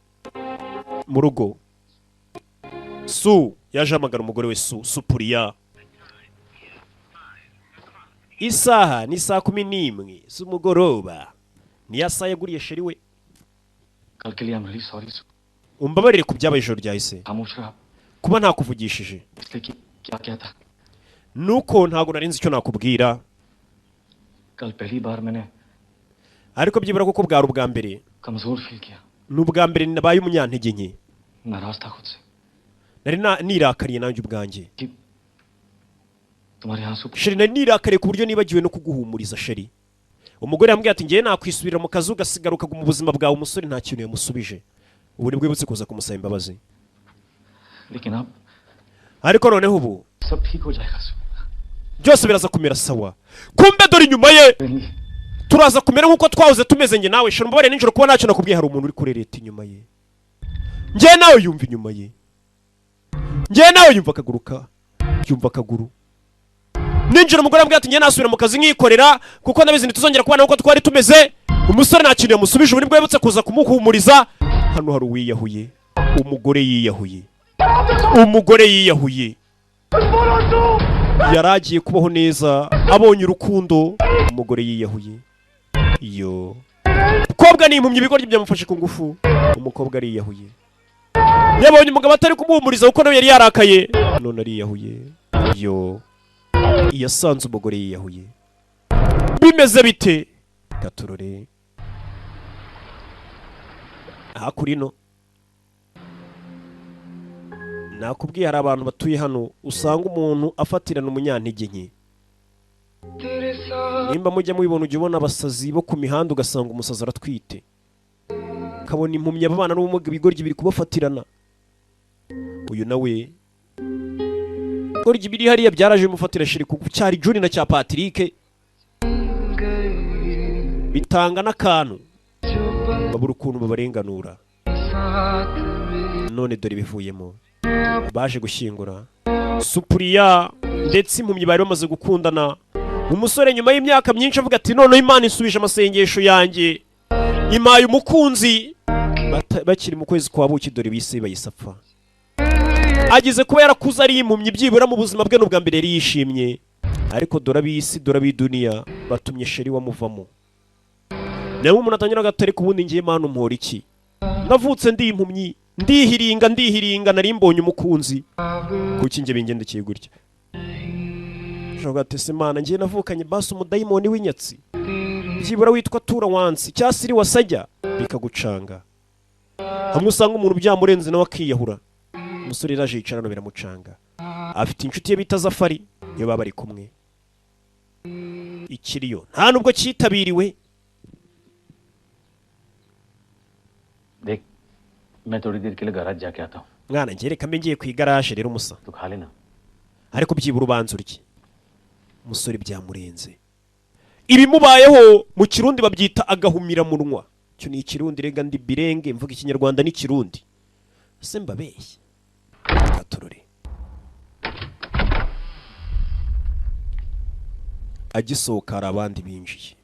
mu rugo. Su yaje ahamagara umugore we Su Supuriya. Isaha ni saa 11 z'umugoroba, niyo saha yaguriye chérie we. कल के लिए I am really sorry Umbabarire ku byabaye ijoro ryahise, खामोश रहा kuba ntakuvugishije इसलिए कि क्या क्या था nuko ntabwo nari nzi icyo nakubwira. कल पहली बार मैंने Ariko byibura kuko bwari ubwa mbere, कमजोर feel किया ni ubwa mbere nabaye umunyantege nke. नाराज था खुद से Nari nirakariye nanjye ubwanjye. तुम्हारे आंसू Chérie, nari nirakariye ku buryo nibagiwe no kuguhumuriza chérie. Umugore yambwiye ati ngiye nakwisubirira mu kazi ugasigara ukaguma ubuzima bwawe. Umusore nta kintu yamusubije. Ubu nibwo yibutse kuza kumusaba imbabazi. लेकिन अब Ariko noneho ubu सब ठीक हो जाएगा। byose biraza kumera sawa. Kumbe dore inyuma ye, turaza kumera nk'uko twahoze tumeze njye nawe. Shira umubare nijoro kuba ntacyo nakubwiye. Hari umuntu uri kurereta inyuma ye. Njye nawe yumva inyuma ye, njye nawe yumva akaguruka, yumva akaguru. Ninjira umugore ambwira ati njye nasubira mu kazi nkikorera kuko ndabizi ntituzongera kubana nk'uko twari tumeze. Umusore nta kintu yamusubije. Ubu nibwo yibutse kuza kumuhumuriza. Hano hari uwiyahuye. Umugore yiyahuye, umugore yiyahuye. Yari agiye kubaho neza abonye urukundo, umugore yiyahuye. Iyo mukobwa ni impumyi, ibigoryi byamufashe ku ngufu. Umukobwa ariyahuye, yabonye umugabo atari kumuhumuriza kuko nawe yari yarakaye, none ariyahuye. Yo, yasanze umugore yiyahuye. Bimeze bite? Katurore hakurino. Nakubwiye hari abantu batuye hano usanga umuntu afatirana umunyantege nke. Nimba mujya mubibona, ujya ubona abasazi bo ku mihanda, ugasanga umusazi aratwite, ukabona impumyi, ababana n'ubumuga, ibigoryi biri kubafatirana. Uyu nawe ibigoryi biri hariya byaraje bimufatira shiri ku cyari Juni na cya Patrick, bitanga n'akantu, babura ukuntu babarenganura. None dore bivuyemo, baje gushyingura Supuriya ndetse impumyi bari bamaze gukundana. Umusore nyuma y'imyaka myinshi avuga ati noneho Imana isubije amasengesho yanjye, impaye umukunzi. Bakiri mu kwezi kwa buki, dore bise bayisapfa. Ageze kuba yarakuze ari impumyi, byibura mu buzima bwe n'ubwa mbere yari yishimye, ariko dore ab'isi, dore ab'iduniya batumye sheri wamuvamo. Nawe umuntu atangira agatareka, ubundi ngiye Mana umpora iki? Navutse ndi impumyi, ndihiringa ndihiringa, nari mbonye umukunzi, kuki njye bingendekeye gutya? Ushobora ati Imana ngiye navukanye basi umudayimoni w'inyatsi byibura witwa tura wansi cyangwa siri wasajya, bikagucanga. Hamwe usanga umuntu byamurenze nawe akiyahura. Umusore yaraje yicarana biramucanga. Afite inshuti ye bita Zafari, iyo baba bari kumwe. Ikiriyo nta nubwo cyitabiriwe. देख मैं थोड़ी देर के लिए garage जाके आता हूँ। Mwana, njye reka mbe ngiye ku igaraje rero umusa, तू खा लेना। ariko byibura ubanza urye. Umusore byamurenze. Ibimubayeho mu Kirundi babyita agahumiramunwa. Icyo ni Ikirundi rega, ndi birenge mvuga Ikinyarwanda n'Ikirundi se mbabeshye gatorore. Agisohoka hari abandi binjiye,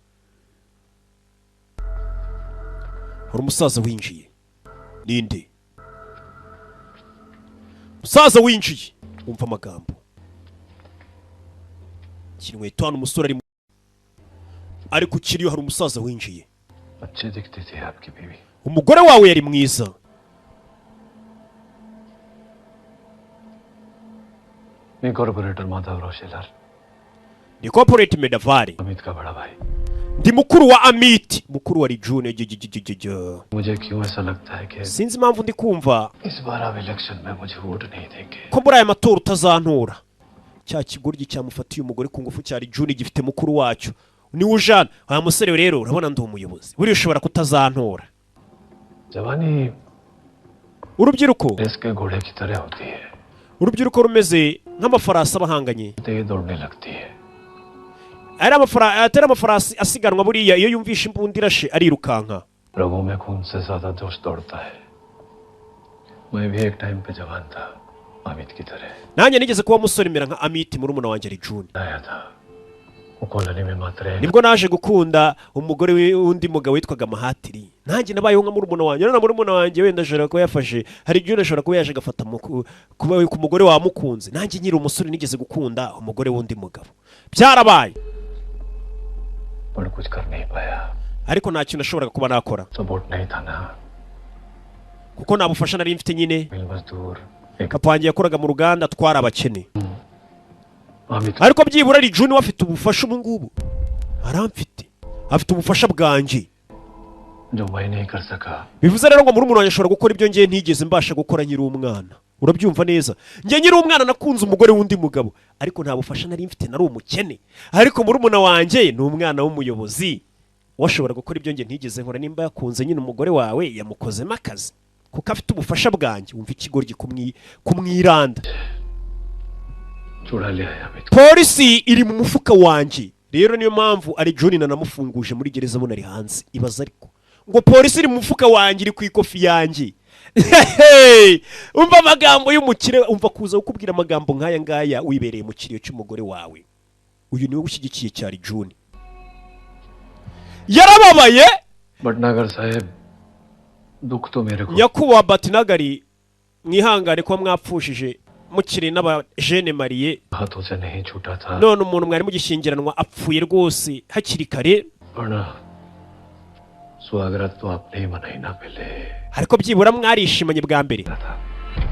hari umusaza winjiye. Ninde umusaza winjiye? Wumva amagambo inkweto hano umusore arimo, ariko ukiriyo hari umusaza winjiye. अच्छे दिखते थे आपकी बीवी। Umugore wawe yari mwiza. मैं corporator Madhavrao Shelar, Ni corporate Medavari, Amit का बड़ा भाई। Ndi mukuru wa Amit, mukuru wa Rijune. मुझे क्यों ऐसा लगता है कि Sinzi impamvu ndi kumva इस बार आप इलेक्शन में मुझे वोट नहीं देंगे। ko muri aya matora utazantora. Cya kigoryi cyamufatiye umugore ku ngufu cya Rijune gifite mukuru wacyo niwe ujana wa musore. Rero urabona ndi umuyobozi, buriya ushobora kutazantora. जवानी Urubyiruko race के घोड़े की तरह होती है, urubyiruko rumeze nk'amafarasi abahanganye, तेज दौड़ने लगती है। ari atari amafarasi asiganwa, buriya iyo yumvishe imbunda irashe arirukanka. रगों में खून से ज्यादा जोश दौड़ता है। मैं भी एक टाइम पे जवान था, अमित की तरह। Nanjye nigeze kuba umusore mera nka Amit, murumuna wanjye Rijune. आया था वो कॉलोनी में मात्र Nibwo naje gukunda umugore w'undi mugabo witwaga Mahatiri. Nanjye nabayeho nka murumuna wanjye. None murumuna wanjye wenda ashobora kuba yafashe, hari igihe ashobora kuba yaje agafata kuba ku mugore wamukunze. Nanjye nkiri umusore nigeze gukunda umugore w'undi mugabo, byarabaye, पर कुछ कर नहीं पाया। ariko nta kintu nashoboraga kuba nakora support नहीं था ना। kuko nta bufasha nari mfite nyine. मिल मजदूर Papa wanjye yakoraga mu ruganda, twari abakene. Amit Ariko byibura Rijuni we afite ubufasha ubu ngubu, aramfite, afite ubufasha bwanjye. जो मैं नहीं कर सका। Bivuze rero ngo murumuna wanjye ashobora gukora ibyo ngiye ntigeze mbasha gukora nkiri umwana. Urabyumva neza, njye nkiri umwana nakunze umugore w'undi mugabo, ariko nta bufasha nari mfite, nari umukene. Ariko murumuna wanjye ni umwana w'umuyobozi, Washobora gukora ibyo njye ntigeze nkora. Nimba yakunze nyine umugore wawe, yamukozemo akazi kuko afite ubufasha bwanjye. Wumva ikigoryi kumwiranda. छुड़ा ले आया Amit. Polisi iri mu mufuka wanjye, rero niyo mpamvu ari John nanamufunguje muri gereza abona ari hanze. Ibaza ariko ngo polisi iri mu mufuka wanjye, iri ku ikofi yanjye. Hehe! Umva amagambo y'umukire, umva kuza kukubwira amagambo nk'aya ngaya wibereye mu kiriyo cy'umugore wawe. Uyu niwe ushyigikiye cyari John, yarababaye. Bhatnagar साहेब, दुख तो मेरे को Nyakubahwa Batinagari, mwihangane kuba mwapfushije mukiri n'abajeunes mariés. हाथों से नहीं छूटा था। None umuntu mwari mugishyingiranwa apfuye rwose hakiri kare. वरना सुहागरात तो आपने ही मनाई ना पहले। Ariko byibura mwarishimanye bwa mbere.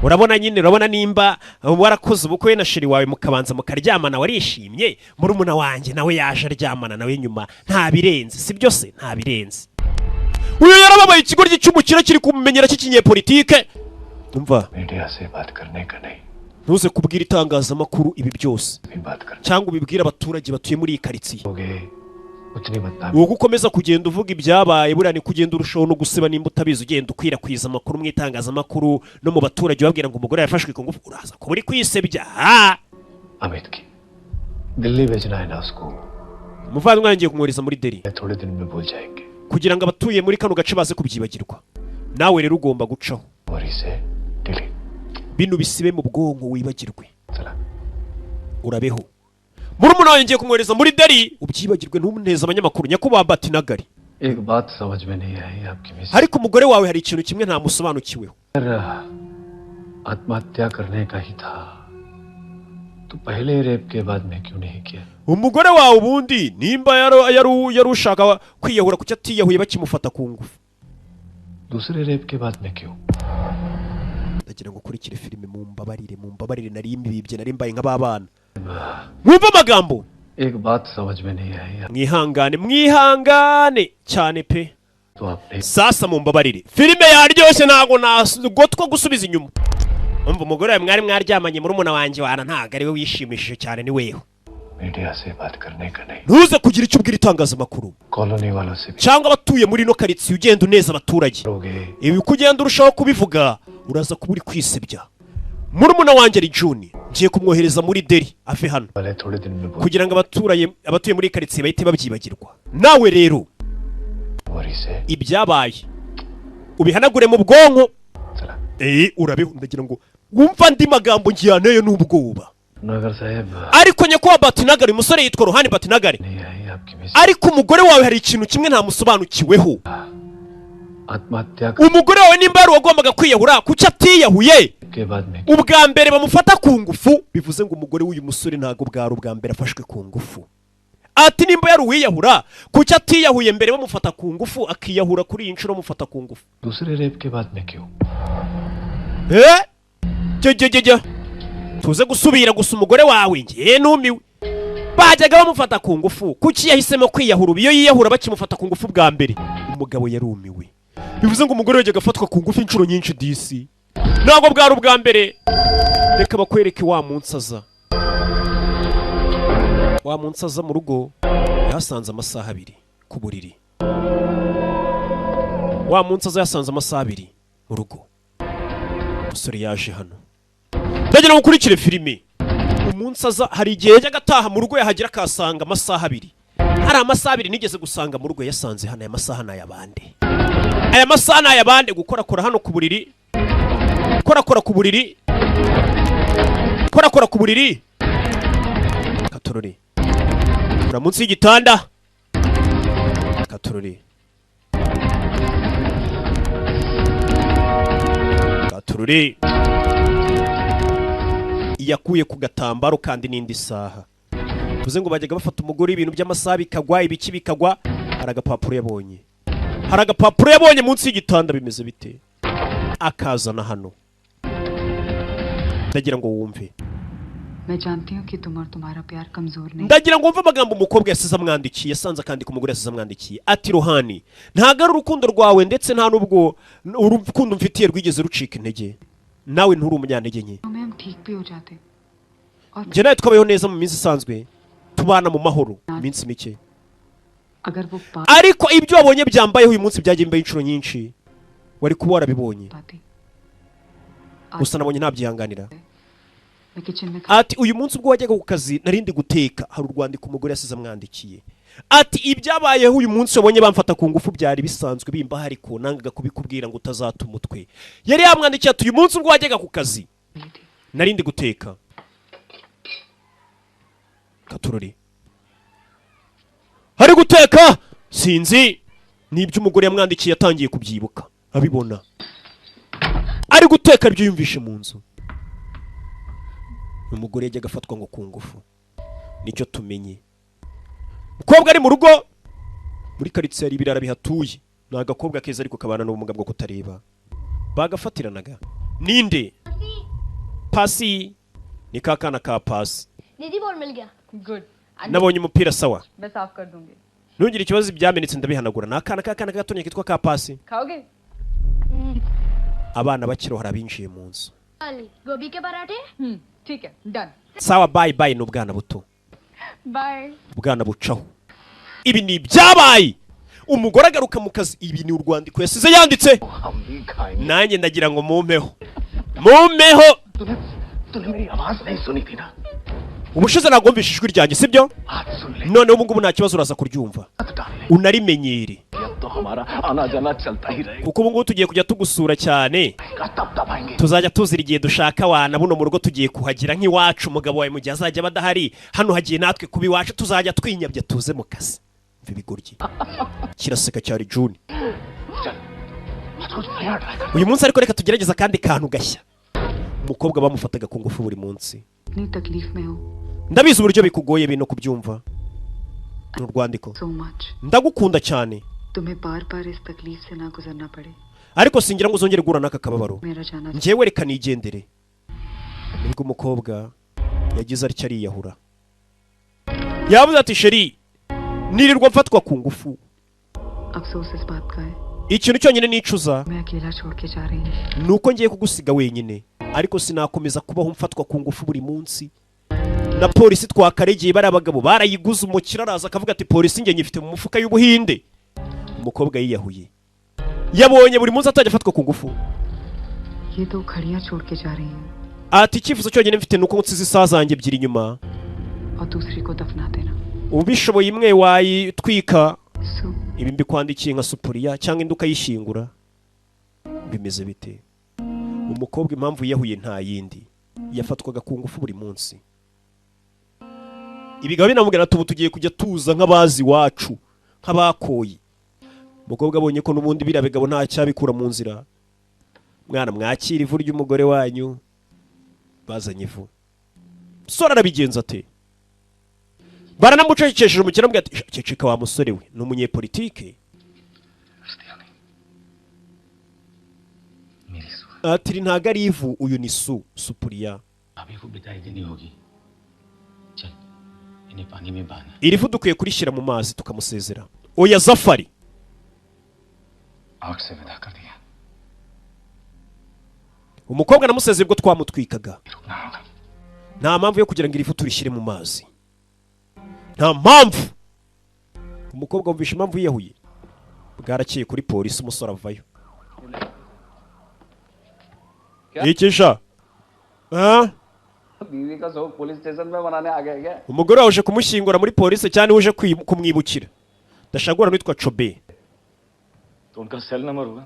Urabona nyine, urabona nimba warakoze ubukwe na chéri wawe, mukabanza mukaryamana, warishimye. Murumuna wanjye nawe yaje aryamana nawe nyuma, nta birenze, si byo se? Nta birenze. Uyu yarababaye, ikigoryi cy'umukire kiri kumumenyera cy'ikinyepolitike. Umva, media से बात करने का नहीं। Ntuze kubwira itangazamakuru ibi byose cyangwa ubibwire abaturage batuye muri iyi karitsiye. उतनी बदनामी। Wowe ukomeza kugenda uvuga ibyabaye, buriya ni kugenda urushaho no gusiba. Nimba utabizi, ugenda ukwirakwiza amakuru mu itangazamakuru no mu baturage ubabwira ngo umugore yafashwe ku ngufu, uraza kuba uri kwisebya. Ha! Amit की दिल्ली भेजना है ना उसको। Umuvandimwe wanjye ngiye kumwohereza muri Delhi थोड़े दिन में भूल जाएंगे। Kugira ngo abatuye muri kano gace baze kubyibagirwa. Nawe rero ugomba gucaho और इसे delete. Bino bisibe mu bwonko, wibagirwe, urabeho. Murumuna wawe ngiye kumwohereza muri Delhi, ubyibagirwe, ntumuneze abanyamakuru, nyakubahwa Batinagari. एक बात समझ में नहीं आई आपकी miss. Ariko umugore wawe hari ikintu kimwe ntamusobanukiweho. अगर आत्महत्या करने का ही था तो पहले रेप के बाद में क्यों नहीं किया? Umugore wawe ubundi nimba yari ushaka kwiyahura, kuki atiyahuye bakimufata ku ngufu? दूसरे रेप के बाद में क्यों? Ndagira ngo ukurikire filime. Mumbabarire, mumbabarire, nari mbibye, nari mbaye nk'ababana. Mwumve amagambo. एक बात समझ में नहीं आई। Mwihangane, mwihangane cyane pe. तो आपने Sasa mumbabarire, filime yaryoshye, ntabwo nagotwa gusubiza inyuma. Umva, umugore wawe mwari mwaryamanye, murumuna wanjye wana, ntabwo ari we wishimishije cyane, ni weho. Media से बात करने का नहीं। Ntuze kugira icyo ubwira itangazamakuru colony वालों से भी cyangwa abatuye muri ino karitsiye, ugenda uneza abaturage. Ibi uko ugenda urushaho kubivuga, uraza kuba uri kwisebya. Murumuna wanjye ari Juni, ngiye kumwohereza muri Delhi ave hano वाले थोड़े दिन में भूल kugira ngo abaturage abatuye muri karitsiye bahite babyibagirwa. Nawe rero और इसे ibyabaye ubihanagure mu bwonko, urabeho. Ndagira ngo wumva andi magambo ngiyanteye n'ubwoba. नगर साहेब, Ariko nyakubahwa Batinagari, umusore yitwa Rohani Batinagari, आपकी miss ariko umugore wawe hari ikintu kimwe ntamusobanukiweho. आत्महत्या Umugore wawe nimba yari uwagombaga kwiyahura, kuki atiyahuye के बाद में? Ubwa mbere bamufata ku ngufu? Bivuze ngo umugore w'uyu musore ntabwo bwari ubwa mbere afashwe ku ngufu. Ati nimba yari uwiyahura, kuki atiyahuye mbere bamufata ku ngufu, akiyahura kuri iyi nshuro bamufata ku ngufu? दूसरे रेप के बाद में क्यों? Eh, jya jya jya jya, tuze gusubira gusa. Umugore wawe ngiye numiwe, bajyaga bamufata ku ngufu, kuki yahisemo kwiyahura ubu? Iyo yiyahura bakimufata ku ngufu bwa mbere. Umugabo yarumiwe. Bivuze ngo umugore yajyaga afatwa ku ngufu inshuro nyinshi disi, ntabwo bwari ubwa mbere. Reka bakwereke wa munsi aza, wa munsi aza mu rugo yahasanze amasaha 2 ku buriri. Wa munsi aza yasanze amasaha 2 mu rugo. Umusore yaje hano, ndagira ngo ukurikire filime. Umunsi aza, hari igihe yajyaga ataha mu rugo, yahagera akahasanga amasaha 2. Hari amasaha 2 nigeze gusanga mu rugo yasanze hano. Aya masaha ni ay'abandi? Aya masaha ni ay'abandi? Gukorakora hano ku buriri, korakora ku buriri, korakora ku buriri, katorori kura munsi y'igitanda, katorori, katorori yakuye ku gatambaro kandi n'indi saha. Bivuze ngo bajyaga bafata umugore, ibintu by'amasaha bikagwa, ibiki bikagwa. Hari agapapuro yabonye, hari agapapuro yabonye munsi y'igitanda. Bimeze bite? Akazana hano. Ndagira ngo wumve. मैं जानती हूँ कि तुम और तुम्हारा प्यार कमजोर नहीं। Ndagira ngo wumve amagambo umukobwa yasize amwandikiye, yasanze akandika umugore yasize amwandikiye. Ati Rohani, ntabwo ari urukundo rwawe ndetse nta n'ubwo urukundo mfitiye rwigeze rucika intege, nawe nturi umunyantege nke. में हम ठीक भी हो जाते और Njye nawe twabayeho neza mu minsi isanzwe, tubana mu mahoro iminsi mike. अगर वो पा Ariko ibyo wabonye byambayeho uyu munsi byagiye bimbaho inshuro nyinshi, wari kuba warabibonye. पाती। Gusa nabonye ntabyihanganira. मैं kitchen में Ati uyu munsi ubwo wajyaga ku kazi narindi guteka, hari urwandiko umugore yasize amwandikiye. Ati ibyabayeho uyu munsi wabonye bamfata ku ngufu byari bisanzwe bimbaho, ariko nangaga kubikubwira ngo utazata umutwe. Yari yamwandikiye ati uyu munsi ubwo wajyaga ku kazi narindi guteka. Katurori hari guteka, sinzi nibyo umugore yamwandikiye, yatangiye kubyibuka abibona ari guteka, ibyo yumvishe mu nzu. Umugore yajyaga afatwa ngo ku ngufu, nicyo tumenye. Umukobwa ari mu rugo muri karitsiye, hari ibirara bihatuye. Ni agakobwa keza ariko kabana n'ubumuga bwo kutareba, bagafatiranaga. Ninde? Pasi ni ka kana ka Pasi. दीदी, ball मिल गया। Good. Nabonye umupira, sawa. मैं साफ कर दूंगी। Ntugire ikibazo, ibyamenetse ndabihanagura. Ni akana ka kana gatonya kitwa ka Pasi. खाओगे? Abana bakiri hari abinjiye mu nzu. गोभी के पराठे। ठीक है, done. Sawa, bye bye. Ni ubwana buto. Bye. Ubwana bucaho. Ibi ni ibyabaye, umugore agaruka mu kazi, ibi ni urwandiko yasize yanditse. Nanjye ndagira ngo mumpeho, mumpeho. तूने मेरी आवाज नहीं सुनी थी ना? Ubushize ntabwo wumvishe ijwi ryanjye, sibyo? Noneho ubu ngubu nta kibazo, uraza kuryumva unarimenyere. तो हमारा आना जाना चलता ही रहेगा। Kuko ubu ngubu tugiye kujya tugusura cyane, tuzajya tuzira igihe dushaka. Wana buno mu rugo tugiye kuhagira nk'iwacu. Umugabo wawe mu gihe azajya aba adahari, hano hagiye natwe kuba iwacu, tuzajya twinyabya tuze mu kazi. Mva ibigoryi kiraseka cyari June. Uyu munsi ariko reka tugerageze akandi kantu gashya. Umukobwa bamufataga ku ngufu buri munsi. इतनी तकलीफ में हो। Ndabizi uburyo bikugoye bino kubyumva. Ni urwandiko. So much. Ndagukunda cyane. तुम्हें बार बार इस तकलीफ से ना गुजरना पड़े। Ariko singira ngo uzongere guhura n'aka kababaro. मेरा जाना। Njyewe reka nigendere. Nibwo umukobwa yagize atya ariyahura. Yavuze ati chérie, nirirwa mfatwa ku ngufu. अफसोस इस बात का है, Ikintu cyonyine nicuza मैं अकेला छोड़ के जा रही हूँ। ni uko ngiye kugusiga wenyine, ariko sinakomeza kubaho mfatwa ku ngufu buri munsi na polisi. Twakaregeye bariya bagabo barayiguze. Umukire araza akavuga ati polisi njye nyifite mu mufuka y'Ubuhinde. Umukobwa yiyahuye, yabonye buri munsi atajya afatwa ku ngufu. ये दो घड़ियां छोड़ के जा रही हूँ Ati icyifuzo cyonyine mfite ni uko nsize isaha zanjye ebyiri inyuma. और दूसरी को दफना देना। Ubishoboye imwe wayitwika. Ibi mbikwandikiye nka Supuriya, cyangwa indi ukayishyingura. Bimeze bite? Umukobwa impamvu yiyahuye nta yindi, yafatwaga ku ngufu buri munsi. Ibigabo binamubwira ati ubu tugiye kujya tuza nk'abazi iwacu, nk'abakoye. Umukobwa abonye ko n'ubundi biriya bigabo nta cyabikura mu nzira. Mwana, mwakira ivu ry'umugore wanyu. Bazanye ivu. Musore arabigenza ate? Baranamucecekesheje. Umukire amubwira ati ceceka wa musore we. Ni umunyepolitike. Ati iri ntago ari ivu, uyu ni Supuriya. अभी को बिदाई देनी होगी। चल, इन्हें पानी में बहाना। Iri vu dukwiye kurishyira mu mazi tukamusezera. Oya Zafari. आग से विदा कर दिया। Umukobwa namusezeye ubwo twamutwikaga. Nta mpamvu yo kugira ngo iri vu turishyire mu mazi, nta mpamvu. Umukobwa wumvisha impamvu yiyahuye. Bwarakeye kuri polisi, umusore avayo. Ikisha? Ah? बीवी का शोक police station में मनाने आ गए क्या? Umugore wawe uje kumushyingura muri polisi cyane, uje kumwibukira? Ndashaka guhura n'uwitwa Cobe. तो उनका cell number होगा,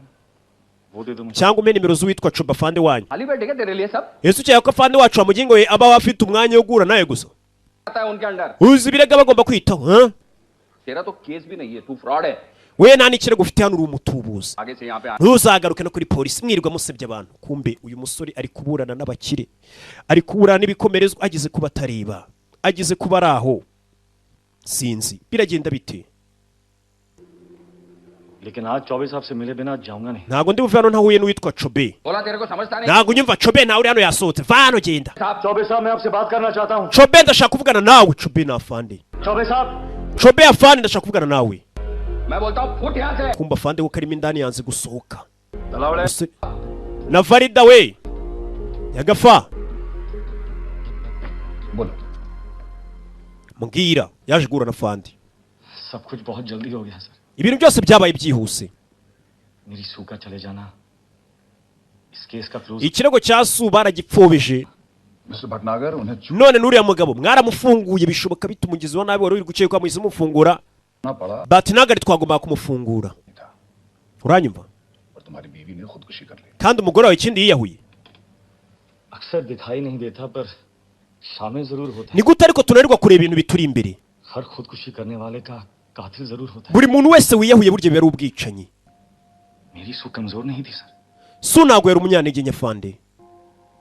वो दे दो मुझे। Cyangwa umpe nimero z'uwitwa Cobe, afande wanyu. खाली बैठे क्या तेरे लिए सब? Ese ukeka ko afande wacu wamugingo we aba afite umwanya wo guhura nawe gusa? आता है उनके under. Uzi ibirego bagomba kwitaho, huh? तेरा तो केस भी नहीं है, तू फ्रॉड है। We nta n'ikirego ufite hano, uri umutubuzi. आगे से यहाँ पे आ। Ntuzagaruke no kuri polisi, mwirirwa musebya abantu. Kumbe uyu musore ari kuburana n'abakire, ari kuburana n'ibikomerezwa, ageze kuba atareba, ageze kuba ari aho, sinzi biragenda bite. लेकिन आज चौबीस साहब से मिले बिना जाऊंगा नहीं। Ntabwo ndi buve hano ntahuye n'uwitwa Cobe. बोला, तेरे को समझता नहीं। Ntabwo unyumva Cobe? Nawe uri hano, yasohotse. Va hano, genda. साहब, चौबे साहब, मैं आपसे बात करना चाहता हूँ। Cobe, ndashaka kuvugana nawe. Cobe ni afande. Choubey साहब। Cobe afande, ndashaka kuvugana nawe. मैं बोलता हूँ, फुट यहाँ से। Kumva afande ko karimo indani, yanze gusohoka. Talawade. Na Farida we yagafa. बोलो। Mbwira, yaje guhura na fandi. सब कुछ बहुत जल्दी हो गया sir. Ibintu byose byabaye byihuse. मेरी सू का चले जाना इस केस का close. Ikirego cya Su baragipfobije. Mister Bhatnagar उन्हें None n'uriya mugabo mwaramufunguye, bishoboka bite umugizi wa nabi wari uri gukekwa muhise mufungura? चुना पड़ा Batinagari twagombaga kumufungura, uranyumva? और तुम्हारी बीवी ने खुदकुशी कर ली। Kandi umugore wawe ikindi yiyahuye. अक्सर दिखाई नहीं देता पर शामिल जरूर होता है। Ni gute ariko tunanirwa kureba ibintu bituri imbere? हर खुदकुशी करने वाले का कातिल जरूर होता है। Buri muntu wese wiyahuye burya biba ari ubwicanyi. मेरी सू कमजोर नहीं थी sir. Su ntabwo yari umunyantege nke fande,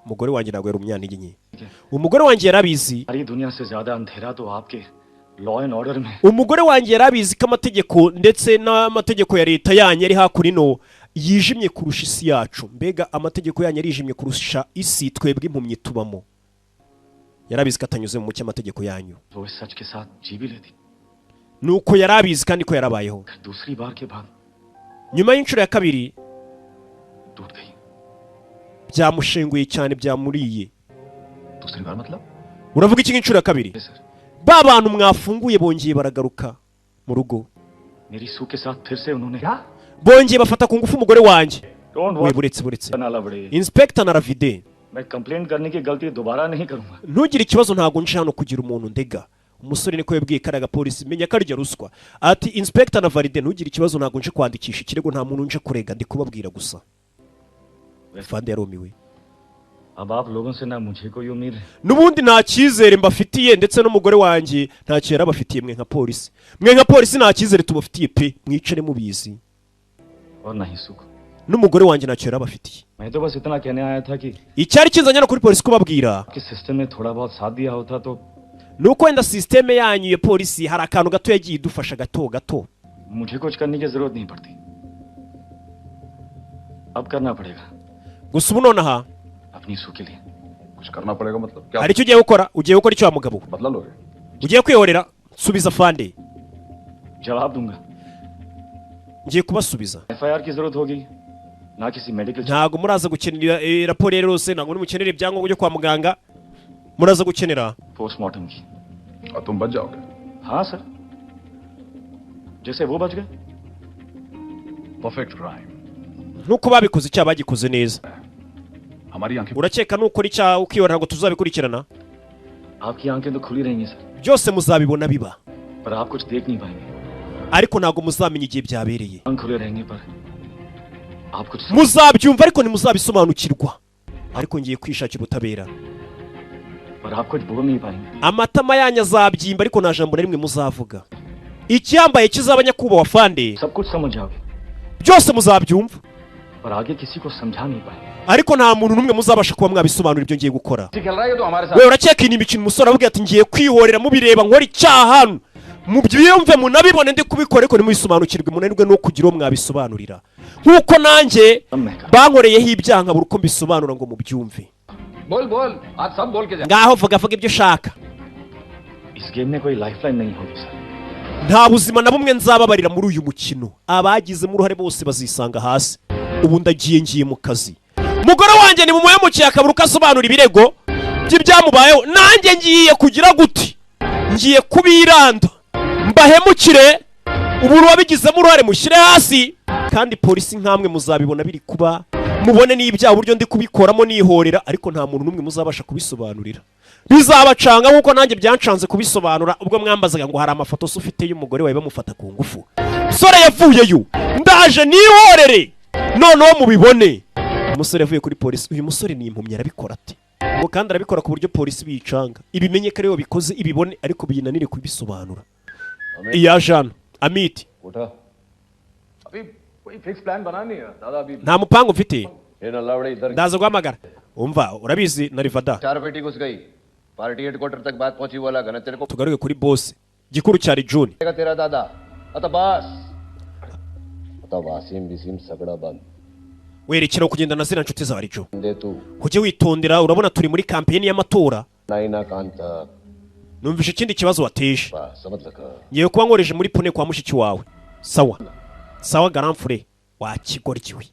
umugore wanjye ntabwo yari umunyantege nke, umugore wanjye yarabizi. सारी दुनिया से ज्यादा अंधेरा तो आपके law and order में। Umugore wanjye yarabizi ko amategeko ndetse n'amategeko ya leta yanyu ari hakuno yijimye kurusha isi yacu. Mbega amategeko yanyu arijimye kurusha isi twebwe impumyi tubamo. Yarabizi ko atanyuze mu mucyo amategeko yanyu. वो इस सच के साथ जी भी लेती। Nuko yarabizi kandi ko yarabayeho. दूसरी बार के बाद Nyuma y'inshuro ya kabiri टूट गई। Byamushenguye cyane, byamuriye. दूसरी बार मतलब? Uravuga iki nk'inshuro ya kabiri? Ba bantu mwafunguye bongeye baragaruka mu rugo. मेरी सू के साथ फिर से उन्होंने Bongeye bafata ku ngufu umugore wanjye. Don't We, buretse, buretse. नाला बड़े। Inspector Naravide, मैं कंप्लेंट करने की गलती दोबारा नहीं करूंगा। Ntugire ikibazo, ntabwo nje hano kugira umuntu ndega. Umusore niko yabwiye kariya gapolisi, menya ko arya ruswa. Ati Inspector Navaride, ntugire ikibazo, ntabwo nje kwandikisha ikirego, nta muntu nje kurega, ndi kubabwira gusa. Fande yarumiwe. अब आप लोगों से ना मुझे कोई उम्मीद है। N'ubundi nta cyizere mbafitiye, ndetse n'umugore wanjye ntacyo yarabafitiye. Mwe nka polisi nta cyizere tubafitiye pe, mwicare mubizi. और ना ही सुख। N'umugore wanjye ntacyo yarabafitiye. मैं तो बस इतना कहने आया था कि Icyari kinzanye hano kuri polisi kubabwira आपके सिस्टम ने थोड़ा बहुत साथ दिया होता तो ni uko wenda sisiteme yanyu ya polisi hari akantu gato yagiye idufasha, gato gato. मुझे कुछ करने की जरूरत नहीं पड़ती। अब करना पड़ेगा। Gusa ubu nonaha अपनी सू के लिए। कुछ करना पड़ेगा मतलब क्या? Hari icyo ugiye gukora. Ugiye gukora icyo wa mugabo? बदला लोगे? Ugiye kwihorera? Subiza, fande. जवाब दूंगा। Ngiye kubasubiza. FIR की जरूरत होगी ना किसी medical. Ntabwo muraza gukenera raporo rero yose, ntabwo muri mukenera ibyangombwa byo kwa muganga, muraza gukenera postmortem की। और तुम बच जाओगे? हाँ सर, जैसे वो बच गए। Perfect crime. Nk'uko babikoze icyaha bagikoze neza. हमारी आंखें Urakeka nukora icyaha ukihorera ngo tuzabikurikirana? आपकी आंखें तो खुली रहेंगी sir, Byose muzabibona biba, पर आप कुछ देख नहीं पाएंगे। ariko ntabwo muzamenya igihe byabereye. आंख खुले रहेंगे पर आप कुछ Muzabyumva ariko ntimuzabisobanukirwa, ariko ngiye kwishakira ubutabera. पर आप कुछ बोल नहीं पाएंगे। Amatama yanyu azabyimba, ariko nta jambo na rimwe muzavuga. Icyambaye kizaba, nyakubahwa fande, सब कुछ समझ जाओगे, byose muzabyumva, पर आगे किसी को समझा नहीं पाएंगे। ariko nta muntu n'umwe muzabasha kuba mwabisobanura ibyo ngiye gukora. खेल रहा है तो हमारे साथ। We, urakeka iyi ni imikino? Umusore aravuga ati ngiye kwihorera mubireba, nkora icyaha hano mubyiyumve munabibone ndi kubikora, ariko ntimubisobanukirwe, munanirwe no kugira uwo mwabisobanurira, nk'uko nanjye bankoreyeho ibyaha nkabura uko mbisobanura ngo mubyumve. बोल बोल, आज सब बोल के जा। Ngaho vuga, vuga ibyo ushaka. इस गेम में कोई लाइफलाइन नहीं होगी sir. Nta buzima na bumwe nzababarira muri uyu mukino, abagizemo uruhare bose bazisanga hasi. Ubu ndagiye, ngiye mu kazi. Umugore wanjye nimumuhemukiye akabura uko asobanura ibirego by'ibyamubayeho, nanjye ngiye kugira guti ngiye kubiranda mbahemukire. Ubu wabigizemo uruhare mushyire hasi, kandi polisi nkamwe muzabibona biri kuba, mubone n'ibyaha uburyo ndi kubikoramo nihorera, ariko nta muntu n'umwe muzabasha kubisobanurira. Bizabacanga nk'uko nanjye byancanze kubisobanura ubwo mwambazaga ngo hari amafoto se ufite y'umugore wawe bamufata ku ngufu. Umusore yavuyeyo, ndaje nihorere noneho mubibone. Umusore yavuye kuri polisi. Uyu musore ni impumyi, arabikora ate ngo kandi arabikora ku buryo polisi biyicanga, ibimenye ko ariwe wabikoze, ibibone ariko biyinanire kubisobanura. Iya jana Amiti. उठा। अभी कोई fix plan बना नहीं है दादा अभी। Nta mupangu mfite. ये नल्लावड़े इधर। Ndaza guhamagara. Umva, urabizi na Rivada. चार पेटी घुस गई, पार्टी हेडक्वार्टर तक बात पहुंची वाला घना तेरे को Tugaruke kuri boss gikuru cyari June. तेरा दादा अतः बस अतः वासिम विसिम सगड़ा बंद। Werekera kugenda na ziriya nshuti zawe Arijo. दे तू। Ujye witondera, urabona turi muri kampeni y'amatora. Naina Kanta. Numvishe ikindi kibazo wateje. समझ लगा। Ngiye kuba nkoreje muri Pune kwa mushiki wawe. Sawa sawa, garamfure wakigoryiwe,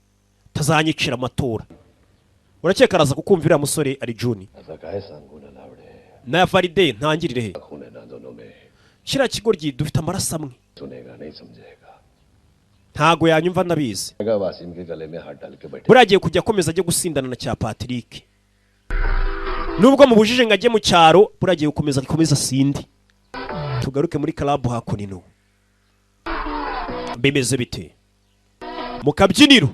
tazanyicira amatora. Urakeka araza kukumva uriya musore ari Juni? ऐसा काहे सांगू ना लावड़े। Na Valide ntangirire he? खून है ना दोनों में। Kiriya kigoryi dufite amaraso amwe. सुनेगा नहीं, समझेगा। Ntago yanyumva, ndabizi. Wasim के गले में हाथ डाल के बैठे। Buriya agiye kujya akomeza ajye gusindana na cya Patrick, nubwo mubujije ngo ajye mu cyaro. Buriya agiye gukomeza akomeza asinde. Tugaruke muri club hakuno, bimeze bite mu kabyiniro?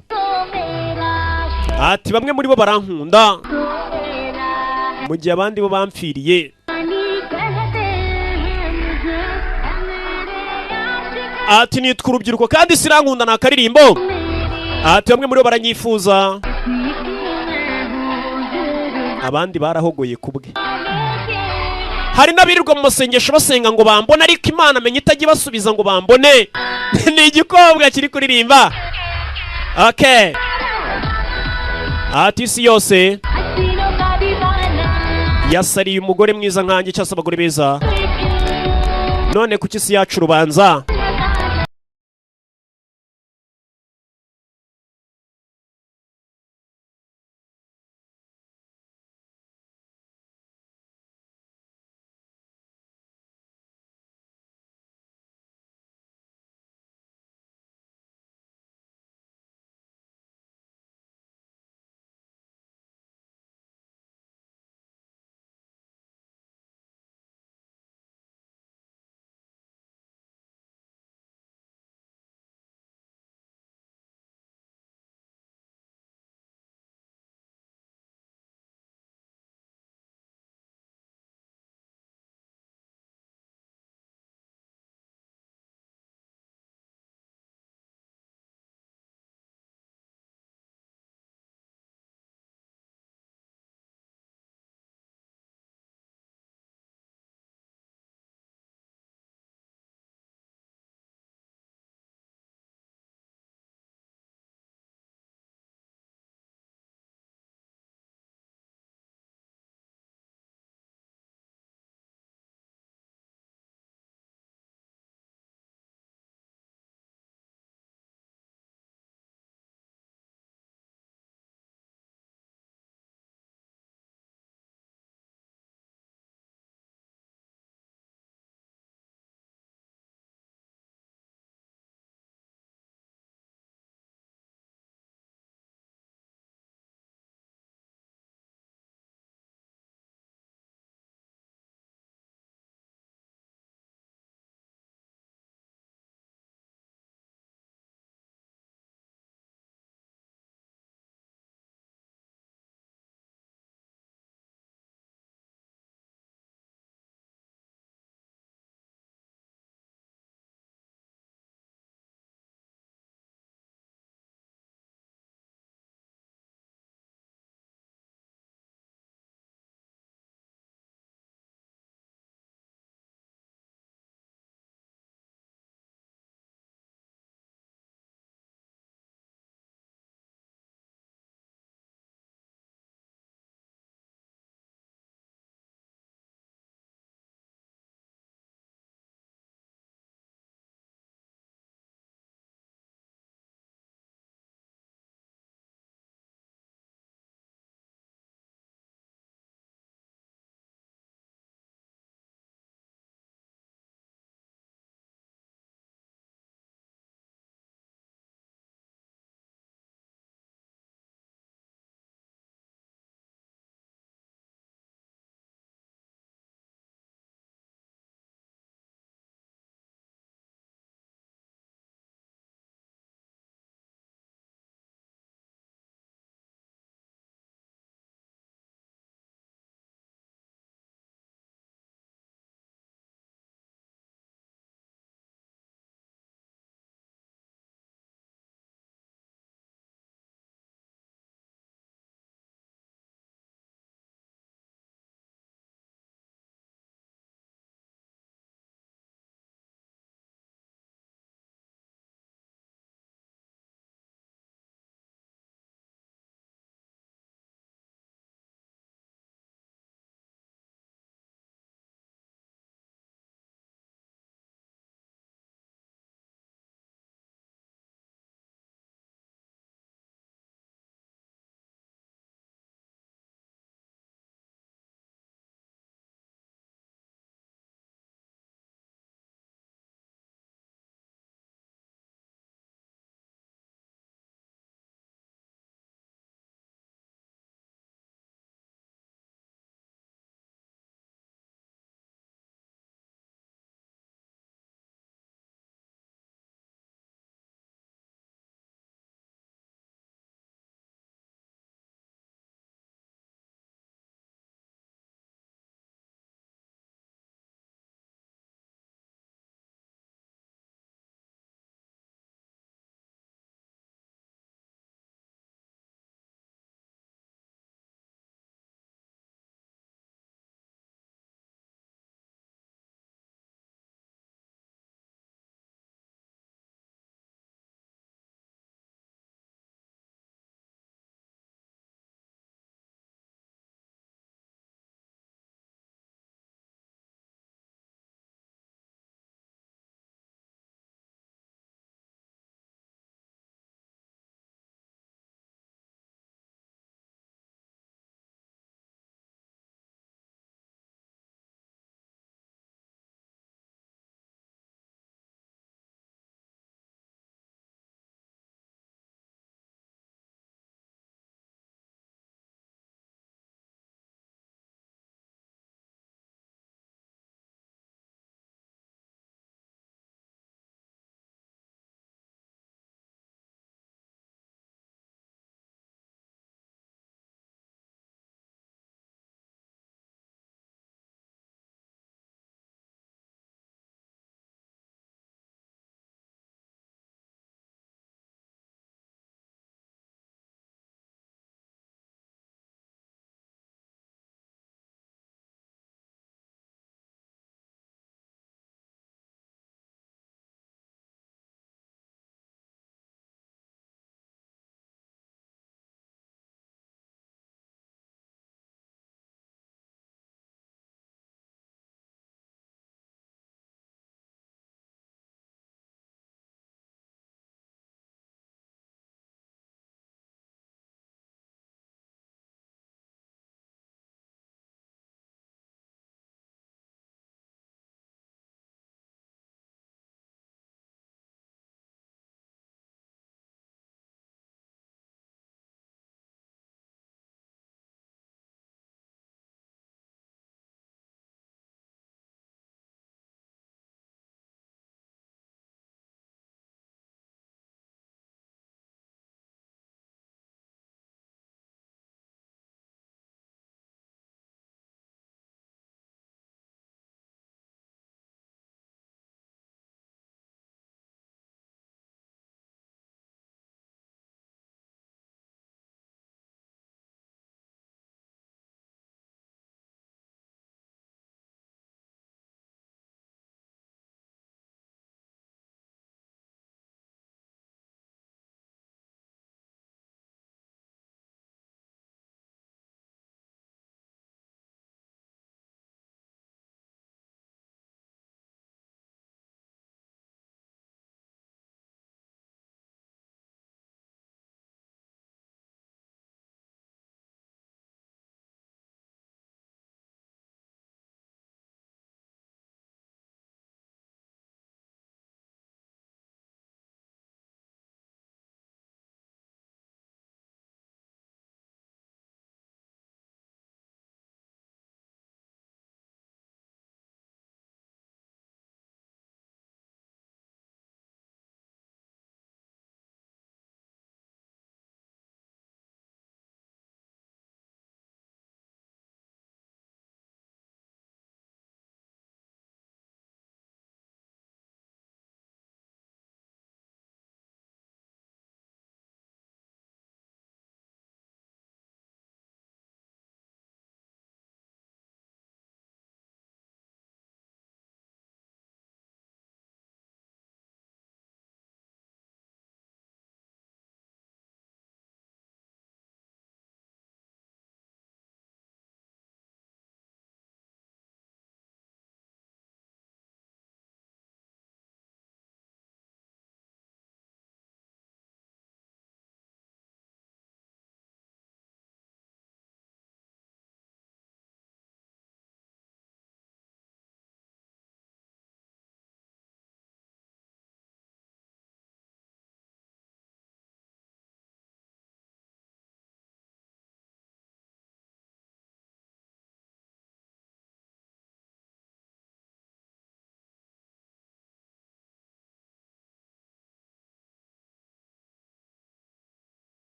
Ati bamwe muri bo barankunda, mu gihe abandi bo bamfiriye. Ati nitwa urubyiruko kandi sirankunda, ni akaririmbo. Ati bamwe muri bo baranyifuza, abandi barahogoye kubwe. Hari n'abirirwa mu masengesho basenga ngo bambone, ariko Imana amenya itajya ibasubiza ngo bambone. Ni igikobwa kiri kuririmba, okay. Ati isi yose yasariye umugore mwiza nkanjye, cyangwa se abagore beza, none kuki isi yacu urubanza?